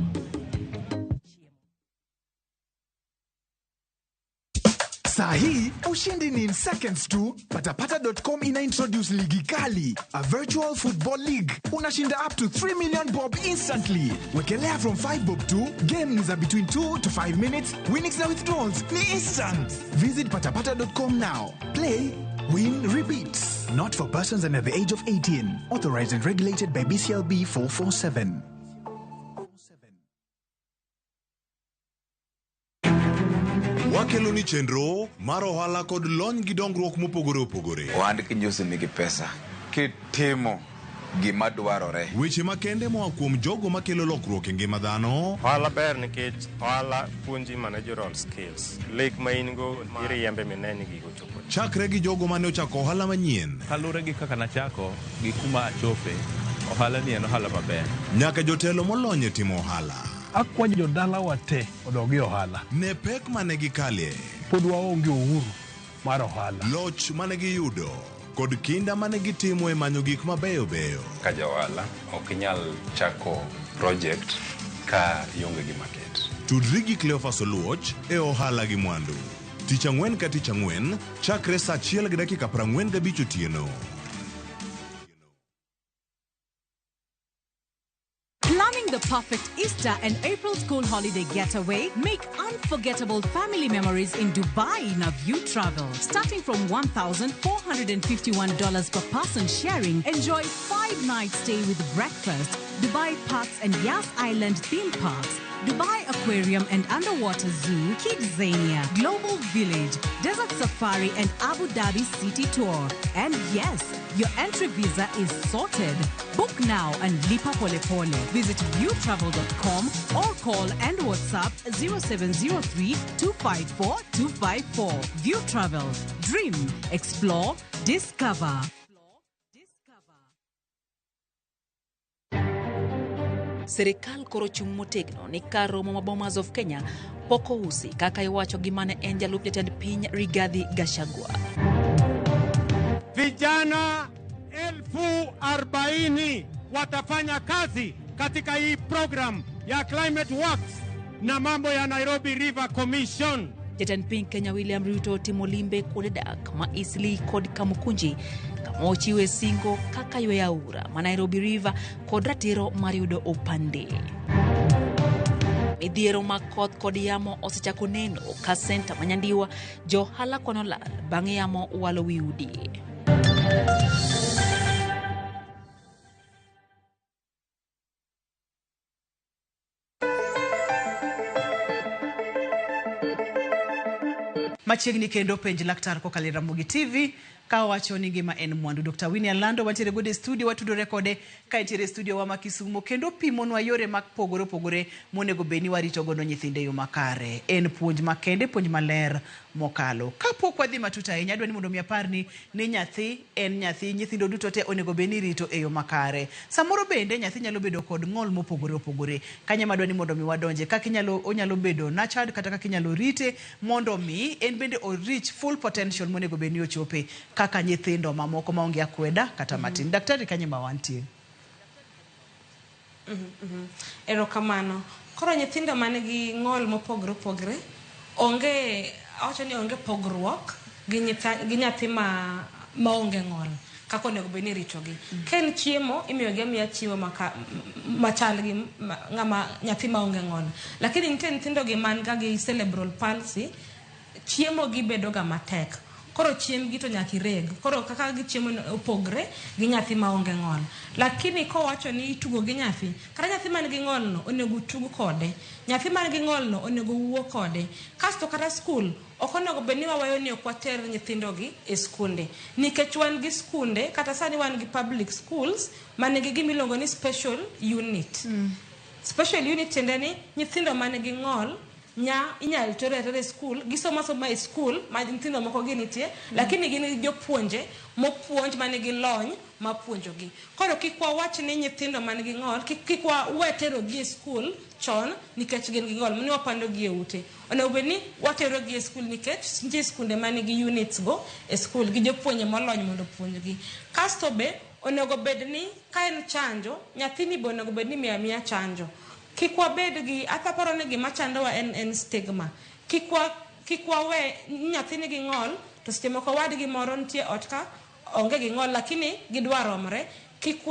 Saa hii ushindi ni in seconds tu. Patapata.com ina introduce ligi kali, a virtual football league. Unashinda up to 3 million bob instantly. Wekelea from 5 bob to game ni za between 2 to 5 minutes. Winnings na withdrawals ni instant. Visit patapata.com now. Play, win, repeat. Not for persons under the age of 18. Authorized and regulated by BCLB 447. Wakelo ni chenro mar ohala kod lony gi dongruok mopogore opogore. Ohand kinjosi nigi pesa. Kitimo Gima dwarore. Weche makende moa kuom jogo makelo lokruok e ngima dhano. Ohala ber nikech ohala puonji managerial skills. Lek ma in go iriembe mine ni gigo ochopo. Chakre gi jogo mane ochako ohala manyien. Kaluwore gi kaka nachako gi kuma achope, ohala ni en ohala maber. Nyaka jotelo molony e timo ohala. Akwayo jodalawa te odog e ohala. Ne pek mane gikalie. Pod waonge uhuru mar ohala. Loch mane giyudo kod kinda mane gitimo e manyo gik mabeyo beyo. Ka ja ohala ok inyal chako project ka ionge gi market. Tudri gi Cleophas Oluoch e ohala gi mwandu. Tich ang'wen ka tich ang'wen chakre saa achiel gi dakika 45 otieno. Planning the perfect Easter and April school holiday getaway? Make unforgettable family memories in Dubai in a View Travel. Starting from $1,451 per person sharing, enjoy 5-night stay with breakfast, Dubai Parks and Yas Island theme parks, Dubai Aquarium and Underwater Zoo, Kidzania, Global Village, Desert Safari and Abu Dhabi City Tour. And yes, your entry visa is sorted. Book now and lipa pole pole. Visit viewtravel.com or call and WhatsApp 0703 254 254. View Travel. Dream, explore, discover. Sirikal koro chung' motegno ni kar romo ma Bomas of Kenya pok ousi kaka iwacho gi mane en jalup jatend piny Rigathi Gachagua. Vijana 40,000 watafanya kazi katika hii program ya Climate Works na mambo ya Nairobi River Commission. Jatend piny Kenya William Ruto timo limbe kuonde dak ma Eastleigh kod Kamukunji kama ochiwe singo kaka yweyo aora ma Nairobi River kod ratiro mar yudo opande. Midhiero mag koth kod yamo osechako neno ka senta ma Nyandiwa johala kwano lal bang' yamo walo wi udi. Machiegni kendo penj laktar kokalo e Ramogi TV ka wacho ni ngima en mwandu. Dr. Winnie Alando wantiere godo e studio, watudore kode ka entiere e studio wa ma Kisumo kendo pimonwa yore mopogore opogore monego bed ni warito godo nyithindo e yo makare. En puonj makende, puonj maler mokalo. Kapok wadhi matut ahinya, adwa ni mondo mi aparni ni nyathi en nyathi, nyithindo duto te onego bed ni irito e yo makare. Samoro bende nyathi nyalo bedo kod ng'ol mopogore opogore. Kanyo ema adwa ni mondo mi wadonje, kaka onyalo bedo nurtured kata kaka inyalo rite mondo mi en bende o reach full potential monego bed ni ochope kaka nyithindo mamoko maonge akweda kata matin. Daktari, kanyo ema wantie. Erokamano. Koro nyithindo manigi ng'ol mopogore opogore onge, awacho ni onge pogruok gi nyathi maonge ng'ol kaka onego bed ni iritogi. Ka en chiemo, imiyogi amiya chiemo machal gi ng'ama nyathi maonge ng'ol. Lakini nitie nyithindo gi man ga gi cerebral palsy, chiemo gi bedo ga matek. Koro chiembgi to nyaka ireg. Koro kaka gichiemo opogre gi nyathi maonge ng'ol. Lakini kowacho ni itugo gi nyathi, kata nyathi man gi ng'ol no onego utug kode. Nyathi man gi ng'ol no onego uwuo kode. Kasto kata skul, ok onego bed ni waweyo ni ok water nyithindogi e skunde. Nikech wan gi skunde, kata sani wan gi public schools manigi gima iluongo ni special unit. Special unit tiende ni nyithindo man gi ng'ol inyalo ter atera e skul, gisomo asoma e skul ma nyithindo moko gi nitie, lakini gin jopuonje mopuonj manigi lony mapuonjogi. Koro kik wawach ni nyithindo man gi ng'ol, kik wawe terogi e skul chon nikech gin gi ng'ol, ni wapandogi e ute. Onego bed ni waterogi e skul nikech nitie skunde manigi units go e skul gi jopuonje molony mondo opuonjgi. Kasto be onego bed ni ka en chanjo, nyathini be onego bed ni imiyo amiya chanjo. Kik wabed gi, aparo ni gima chandowa en stigma. Kik wawe nyathi nigi ng'ol, to seche moko wadgi moro nitie ot ka onge gi ng'ol, lakini gidwa romre. Kik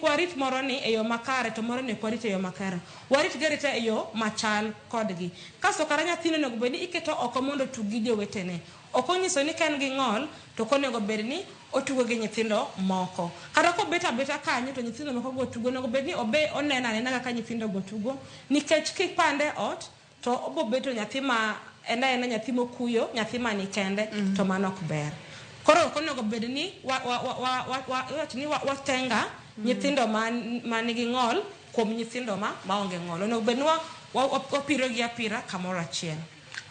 warit moro ni e yo makare, to moro ni ok warit e yo makare. Warit gi arita e yo machal kodgi. Kasto kata nyathino onego bed ni iketo oko mondo otug gi jowetene. Ok onyiso ni ka en gi ng'ol, to ok onego bed ni otugo gi nyithindo moko. Kata kobet abeta kanyo to nyithindo moko go tugo, onego bed ni obe oneno anena kaka nyithindo go tugo, nikech kipande ot to obo beto nyathi ma en aena nyathi mokuyo, nyathi ma ni kende, to mano ok ber. Koro ok onego bed ni wa, wa, wa, wa, wa, wa, iwacho ni wa, watenga nyithindo ma, ma nigi ng'ol kuom nyithindo ma maonge ng'ol. Onego bed ni wa, wa, wapiro gi apira kamoro achiel.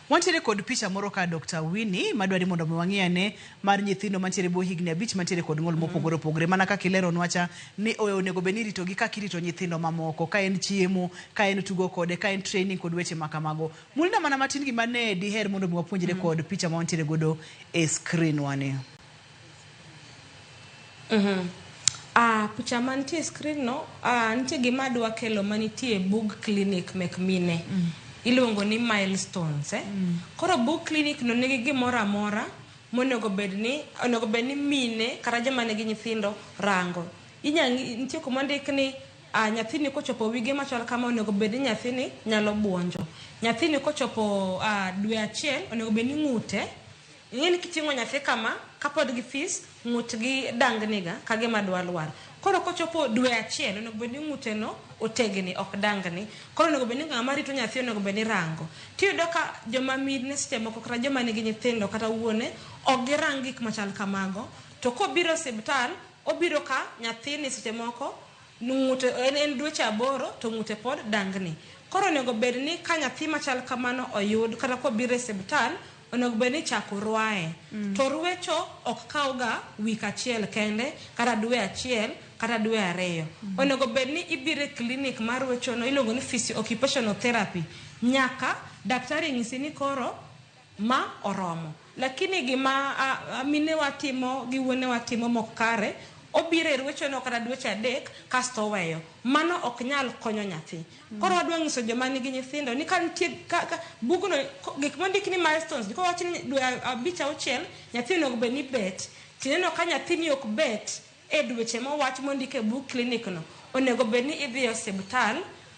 Wantiere kod picha moro ka Dr. Winnie madwari mondo mi wang'i ane mar nyithindo mantiere bwo higni abich mantiere kod ng'ol mopogore opogore mana kaka ileronwa cha ni onego bed ni iritogi kaka irito nyithindo mamoko ka en chiemo, ka en tugo kode, ka en training kod weche ma kamago. Mulna mana matin gima ne diher mondo mi wapuonjre kod picha ma wantiere godo e screen wani. Ah, picha mantie e screen no, ah, nitie gima adwa kelo manitie e bug clinic mek mine. Iluongo ni milestones, eh? Koro bug clinic no nigi gimoro amora monego bed ni onego bed ni mine kata joma nigi nyithindo rango. Inya nitie kuma ondik ni ah, nyathini kochopo wige machal kama onego bed ni nyathini nyalo buonjo. Nyathini kochopo ah, dwe achiel onego bed ni ng'ute Ing'e ni kiting'o nyathi kama, kapod githis, ng'utgi dangniga ka gima dwa lwar. Koro kochopo dwe achiel, onego bed ni ng'uteno otegni, ok dangni. Koro onego bed ni ng'ama rito nyathi onego bed ni rango. Tiyudo ka joma mine seche moko kata joma nigi nyithindo kata wuone, ok girang gik machal kamago. To kobiro e osiptal, obiro ka nyathini seche moko ng'ute en, en dweche aboro to ng'ute pod dangni. Koro onego bed ni ka nyathi machal kamano oyud kata kobiro e osiptal, onego bed ni ichako rwaye. To rwecho ok kawga wik achiel kende, kata dwe achiel, kata dwe ariyo. Onego bed ni ibiro e clinic mar rwechono, iluongo ni physio occupational therapy, nyaka daktari nyisi ni koro ma oromo. Lakini gima minewa timo gi wuonewa timo mok kare, obiro e rwechono kata dweche adek kasto oweyo. Mano ok nyal konyo nyathi. Koro wadwa nyiso joma nigi nyithindo ni ka nitie ka, ka, bugno gik mondik ni milestones kowach ni dwe abich auchiel nyathi onego bed ni bet tineno ka nyathini ok bet e dweche mowach mondik e bug clinic no onego bed ni idhi e osiptal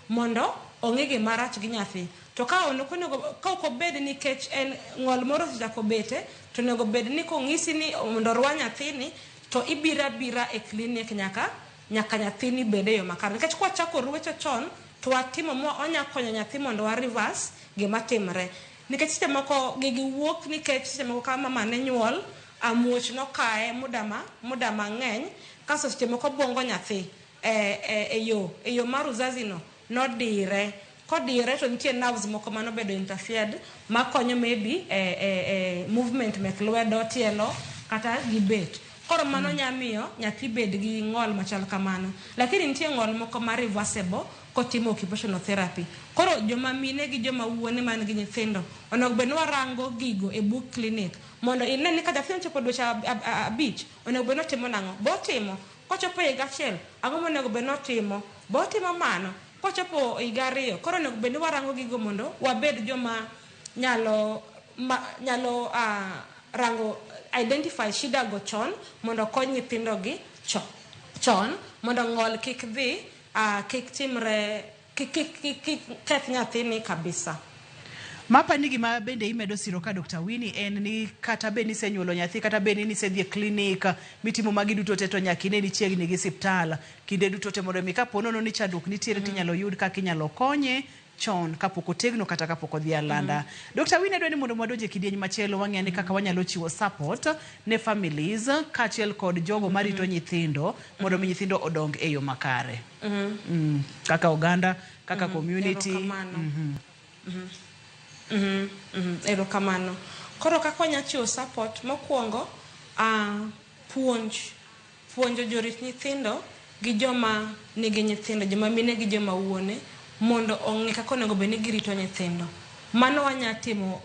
mondo ong'i gima rach gi nyathi. To ka ok onego ka ok obed nikech en ng'ol moro osechako bete to onego bed ni kong'isi ni mondo orwa nyathini to ibiro abira e clinic nyaka nyaka nyathini bed e yo makare. Nikech kwachako rwecho chon to watimo ma wanya konyo nyathi mondo wa reverse gima timre. Nikech seche moko gigi wuok nikech seche moko ka mama ne nyuol, amuoch nokaye muda ma muda mang'eny kasto seche moko obwongo nyathi e, e, e yo e yo mar uzazi no nodire. Kodire to nitie nerves moko manobedo interfered makonyo maybe e, e, e movement mek lwedo, tielo kata gi bet. Koro mano nya miyo nyathi bed gi ng'ol machal kamano. Lakini nitie ng'ol moko ma reversible kotimo occupational therapy. Koro joma mine gi joma wuone man gi nyithindo onego bed ni warango gigo e bug clinic mondo ine ni ka nyathi ochopo dweche abich onego bed ni otimo nang'o. Be otimo? Kochopo higa achiel, ang'o monego bed ni otimo? Be otimo mano? Kochopo higa ariyo, koro onego bed ni warango gigo mondo wabed joma nyalo ma, nyalo rango identify shida go chon mondo okony nyithindo gi cho, chon mondo ng'ol kik dhi kik timre kik kik kik kik keth nyathini kabisa. Mapa ni gima bende imedo siro ka Dr. Winnie en ni kata bed ni isenyuolo nyathi kata bed ni nisedhi e klinik mitimo magi duto te to nyaka ine ni chiegni gi siptal kinde duto te mondo mi kapo nono ni chandruok nitiere tinyalo yud kaka inyalo konye chon kapok otegno kata kapok odhi alanda. Dr. Winnie adwa ni mondo wadonj e kidieny machielo wang'e ni kaka wanyalo chiwo support ne families kaachiel kod jogo marito nyithindo mondo mi nyithindo odong e yo makare. Kaka oganda, kaka community. Erokamano. Erokamano. Koro kaka wanya chiwo support, mokwongo puonj. Puonjo jorit nyithindo gi joma nigi nyithindo, joma mine gi joma wuone mondo ong'e kaka onego bed ni girito nyithindo. Mano wanya timo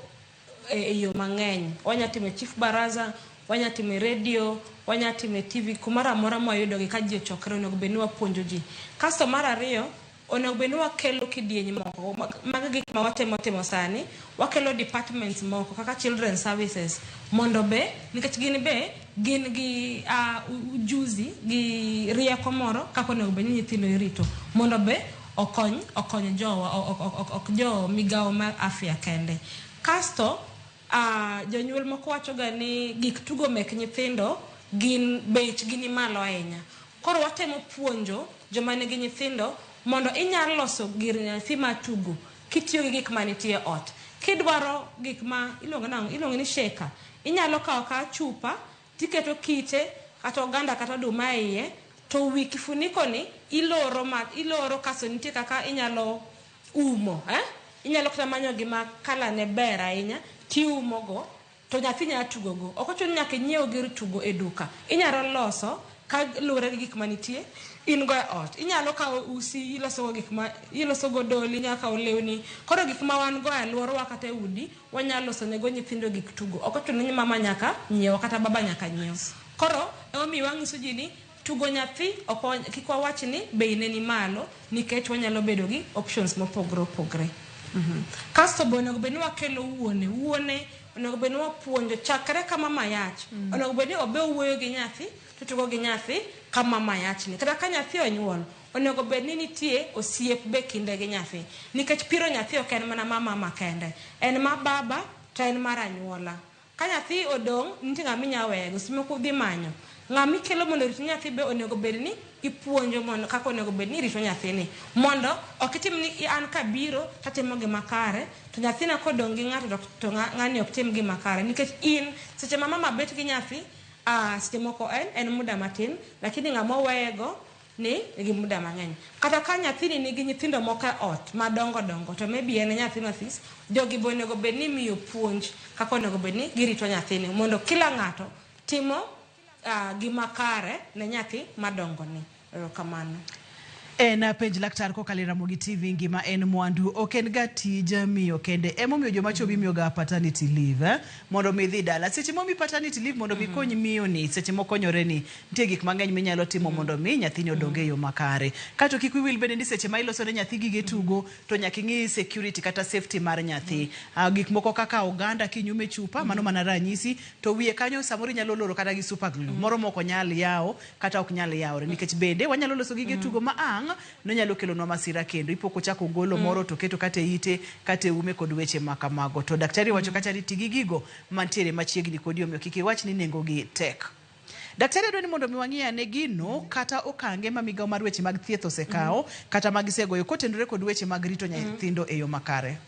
e yo mang'eny. Wanya timo e chief baraza, wanya timo e radio, wanya timo e TV, kumoro amora mwayudogi ka ji ochokore onego bed ni wapuonjo ji. Kasto mar ariyo, onego bed ni wakelo kidieny moko. Mago gik ma watemo timo sani. Wakelo departments moko kaka children services mondo be, nikech gin be gin gi ujuzi gi rieko moro kaka onego bed ni nyithindo irito mondo be okony okony jowa ok jo migawo mar afya kende. Kasto jonyuol moko wacho ga ni gik tugo mek nyithindo gin bechgi ni malo ahinya. Koro watemo puonjo joma nigi nyithindo mondo inyalo loso gir nyathi ma tugo kitiyo gi gik manitie ot. Kidwaro gik ma iluongo nang'o? Iluongo ni shaker. Inyalo kawo ka chupa Tiketo kite kata oganda kata oduma e iye to wi kifuniko ni iloro ma iloro kasto nitie kaka inyalo umo eh? Inyalo kata manyo gima kala ne ber ahinya tiumogo to nyathi nyalo tugogo. Ok ochuno ni nyaka inyiew gir tugo e duka. Inyalo loso ka luwore gi gik manitie in go e ot. Inyalo kawo usi ilosogo gik ma ilosogo doli, inyalo kawo lewni. Koro gik ma wan go e alworawa kata e udi wanyalo loso nego nyithindo gik tugo. Ok ochuno ni mama nyaka nyiew kata baba nyaka nyiew. Koro emomiyo wang'iso ji ni tugo nyathi ok kik wawach ni bei ne ni malo nikech wanyalo bedo gi options mopogore opogore. Kasto be onego bed ni wakelo wuone, wuone onego bed ni wapuonjo chakre ka mama yach. Onego bed ni obe owuoyo gi nyathi to tugo gi nyathi ka mama yach ni. Kata ka nyathi onyuol, onego bed ni nitie osiep be kinde gi nyathi. Nikech piro nyathi ok en mana ma mama kende. En ma baba to en mar anyuola. Ka nyathi odong', nitie ng'ama inya weye go, seche moko udhi manyo. Ng'ama ikelo mondo orit nyathi be onego bed ni ipuonjo mondo kaka onego bed ni irito nyathini. Mondo ok itim ni an kabiro tatimo gima kare, to nyathina kodong' gi ng'ato to ng'ani ok tim gima kare. Nikech in, seche ma mama bet gi nyathi, seche moko en muda matin, lakini ng'ama oweye go ni nigi muda mang'eny. Kata ka nyathini nigi nyithindo moko e ot madongo dongo, to maybe en e nyathi mathis, jogi be onego bed ni imiyo puonj kaka onego bed ni girito nyathini mondo kila ng'ato timo gima kare ne nyathi madongo ni. Erokamano. En penj laktar kokalo e Ramogi TV ngima en mwandu ok en ga tij miyo kende emomiyo joma chwo imiyo ga paternity leave mondo mi dhi dala seche momi paternity leave mondo mi kony miyo ni seche mokonyore ni nitie gik mang'eny minyalo timo mondo mi nyathini odong e yo makare kato kik wiwi wil bende ni seche ma iloso ne nyathi gige tugo to nyaka ing'i security kata safety mar nyathi. Gik moko kaka oganda kinyume chupa mano mana ranyisi to wiye kanyo samoro inyalo loro kata gi super glue moro mok onyal yawo kata ok nyal yawore nikech bende wanyalo loso gige tugo ma ang' nonyalo kelonwa masira kendo ipo kochako golo moro to keto kata e ite kata e ume kod weche ma kamago to daktari wacho kacha ni ti gi gigo mantiere machiegni kodi omiyo kik iwach ni nengo gi tek. Daktari adwa ni mondo mi wang'i ane gino kata okange ma migawo mar weche mag thieth osekawo kata ma gisegoyo kotenore kod weche mag rito nyithindo e yo makare.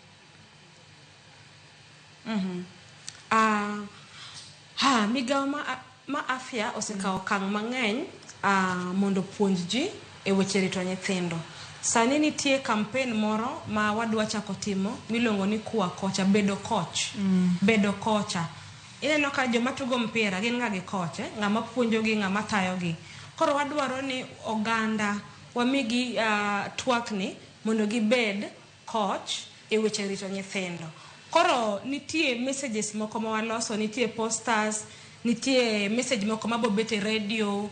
Migawo ma afya osekawo okang' mang'eny mondo opuonj ji e weche rito nyithindo. Sani nitie campaign moro ma wadwa chako timo miluongo ni kuwa kocha, bedo coach. Bedo kocha. Ineno ka joma tugo mpira gin ga gi coach, ng'ama puonjogi, ng'ama tayogi. Koro wadwaro ni oganda wamigi twak ni mondo gibed coach e weche rito nyithindo. Koro nitie messages moko ma waloso, nitie posters, nitie message moko mabo bet e radio,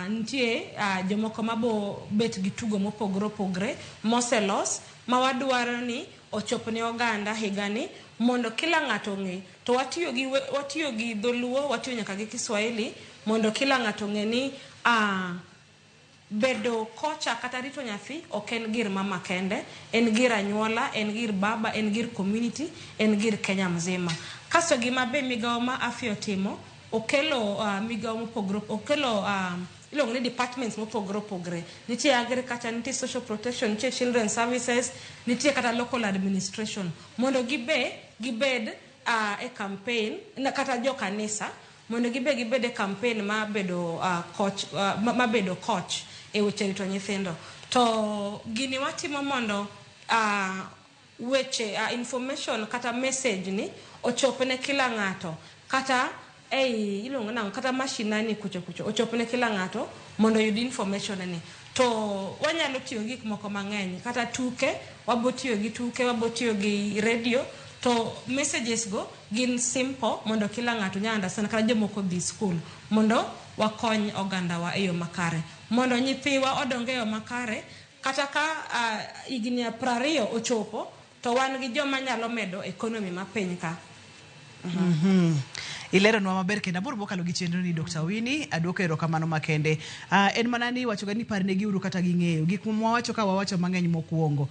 nitie jomoko mabo bet gi tugo mopogore opogore moselos ma wadwaro ni ochop ne oganda higani mondo kila ng'ato ong'e. To watiyo gi dholuo, watiyo nyaka gi Kiswahili mondo kila ng'ato ong'e ni bedo kocha kata rito nyathi ok en gir mama kende, en gir anyuola, en gir baba, en gir community, en gir Kenya mzima. Kasto gima be migawo ma afya otimo, okelo migawo mopogore, okelo iluongo ni departments mopogore opogore. Nitie agriculture, nitie social protection, nitie children services, nitie kata local administration. Mondo gibe, gibed e campaign, na kata jo kanisa, mondo gibe gibed e campaign ma bedo coach, ma bedo coach e weche rito nyithindo. To gini watimo mondo weche information kata message ni ochop ne kila ng'ato, kata ei iluongo nang'o, kata mashinani kucho kucho ochop ne kila ng'ato mondo oyud information ni. To wanyalo tiyo gi gik moko mang'eny, kata tuke, wabo tiyo gi tuke, wabo tiyo gi radio, to messages go gin simple mondo kila ng'ato nyalo understand, kata jomoko dhi school, mondo wakony ogandawa e yo makare, mondo nyithiwa odong e yo makare, kata ka higni 20 ochopo to wan gi joma nyalo medo economy ma piny ka. Ileronwa maber kendo abor mokalo gi chenro ni Dr. Winnie, aduoko erokamano makende. En mana ni wacho ga ni parnegi uru kata ging'eyo. Gik mwawacho ka wawacho mang'eny mokwongo.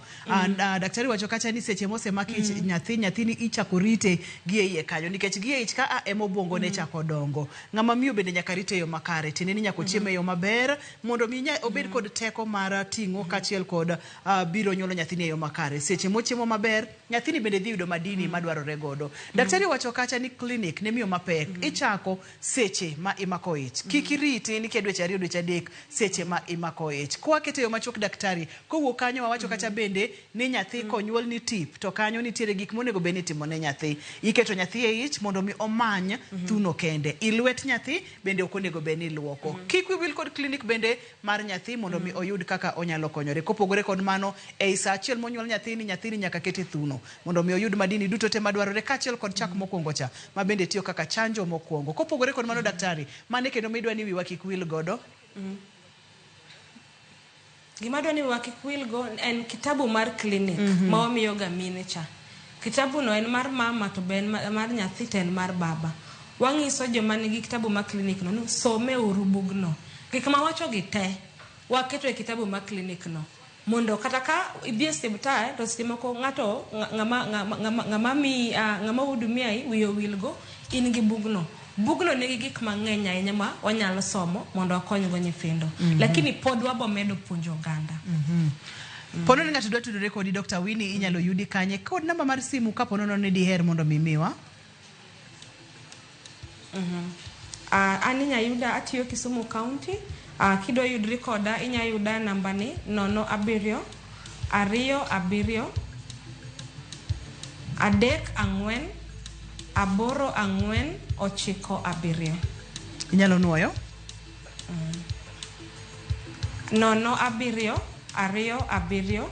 Daktari wacho kacha ni seche mosemaki nyathi, nyathini ichako rite gi e iye kanyo. Nikech gi e ich ka ema obwongo ne chako dongo. Ng'ama miyo bende nyaka rite e yo makare. Tiende ni nyaka ochiem e yo maber mondo mi obed kod teko mar ting'o kaachiel kod biro nyuolo nyathini e yo makare. Seche mochiemo maber, nyathini bende dhi yudo madini madwarore godo. Daktari wacho kacha ni clinic ne miyo mapek mapek ichako seche ma imako ich. Kik iriti ni kia dweche ariyo dweche adek seche ma imako ich. Kwakete yo machuok daktari, kowuok kanyo wawacho kacha bende ni nyathi konyuol ni tip to kanyo nitiere gik monego bed ni itimo ne nyathi. Iketo nyathi e ich mondo mi omany thuno kende. I lwet nyathi bende ok onego bed ni iluoko. Kik wiyi wil kod klinik bende mar nyathi mondo mi oyud kaka onyalo konyore. Kopogore kod mano, ei saa achiel monyuol nyathini, nyathini nyaka ket e thuno mondo mi oyud madini duto te madwarore kaachiel kod chak mokwongo cha ma bende tiyo kaka chanjo mokwongo. Kopogore kod mano daktari, mane kendo midwa ni wiwa kik wil godo? Gima adwa ni wiwa kik wil go en kitabu mar klinik ma wamiyo ga mine cha. Kitabu no en mar mama to be en mar nyathi to en mar baba. Wang'iso joma nigi kitabu mar klinik no ni some uru bugno. Gik ma wacho gi te waketo e kitabu mar klinik no. Mondo kata ka idhi e osiptal to seche moko ng'ato ng'ama ng'ama ng'ama miyi ng'ama hudumiai wiye owilgo in gi bugno. Bugno nigi gik mang'eny ahinya ma wanyalo somo mondo wakonygo nyithindo. Lakini pod wabo medo puonjo oganda. Pono ni ng'ato dwa tudore kodi Dr. Winnie inyalo yudi kanye kod namba mar simu kapo nono ni diher mondo mi imiwa? An inya yuda atiyo Kisumu County. Kidwa yudri koda inya yuda namba ni 0 7 2 7 3 4 8 4 9 7. Inyalo nuoyo? 0 7 2 7 3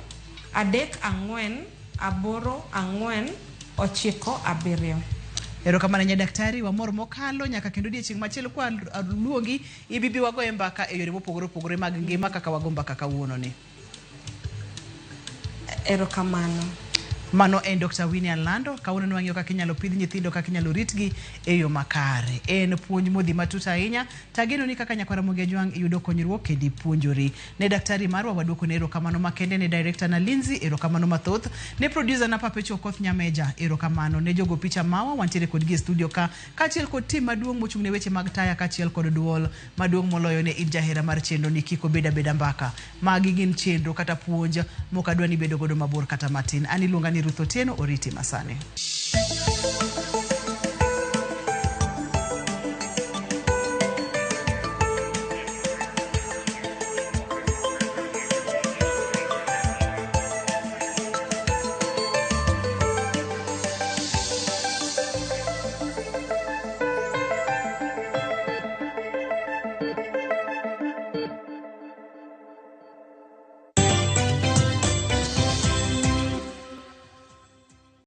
4 8 4 9 7. Erokamano ahinya daktari, wamor mokalo nyaka kendo odiechieng' machielo kwa luongi ibibi wagoye mbaka e yore mopogore opogore mag ngima kaka wago mbaka kawuono ni. Erokamano. Mano en Dr. Winnie Alando. Kawuono ne wang'iyo kaka inyalo pidh nyithindo, kaka inyalo ritgi e yo makare. En puonj modhi matut ahinya. Tageno ni kaka nyakwara Ramogi Ajwang' iyudo konyruok kendo ipuonjori. Ne daktari marwa waduoko ne erokamano makende, ne director na Lindsay erokamano mathoth, ne producer na Papecho Okoth Nyameja erokamano, ne jogo picha mawa wantiere kodgi e studio ka, kaachiel kod tim maduong' mochung' ne weche mag taya kaachiel kod duol maduong' moloyo ne in jahera mar chenro ni kik obed abeda mbaka. Magi gin chenro kata puonj mok adwa ni bedo godo mabor kata matin. An iluonga ni Ruth Otieno, oriti masani.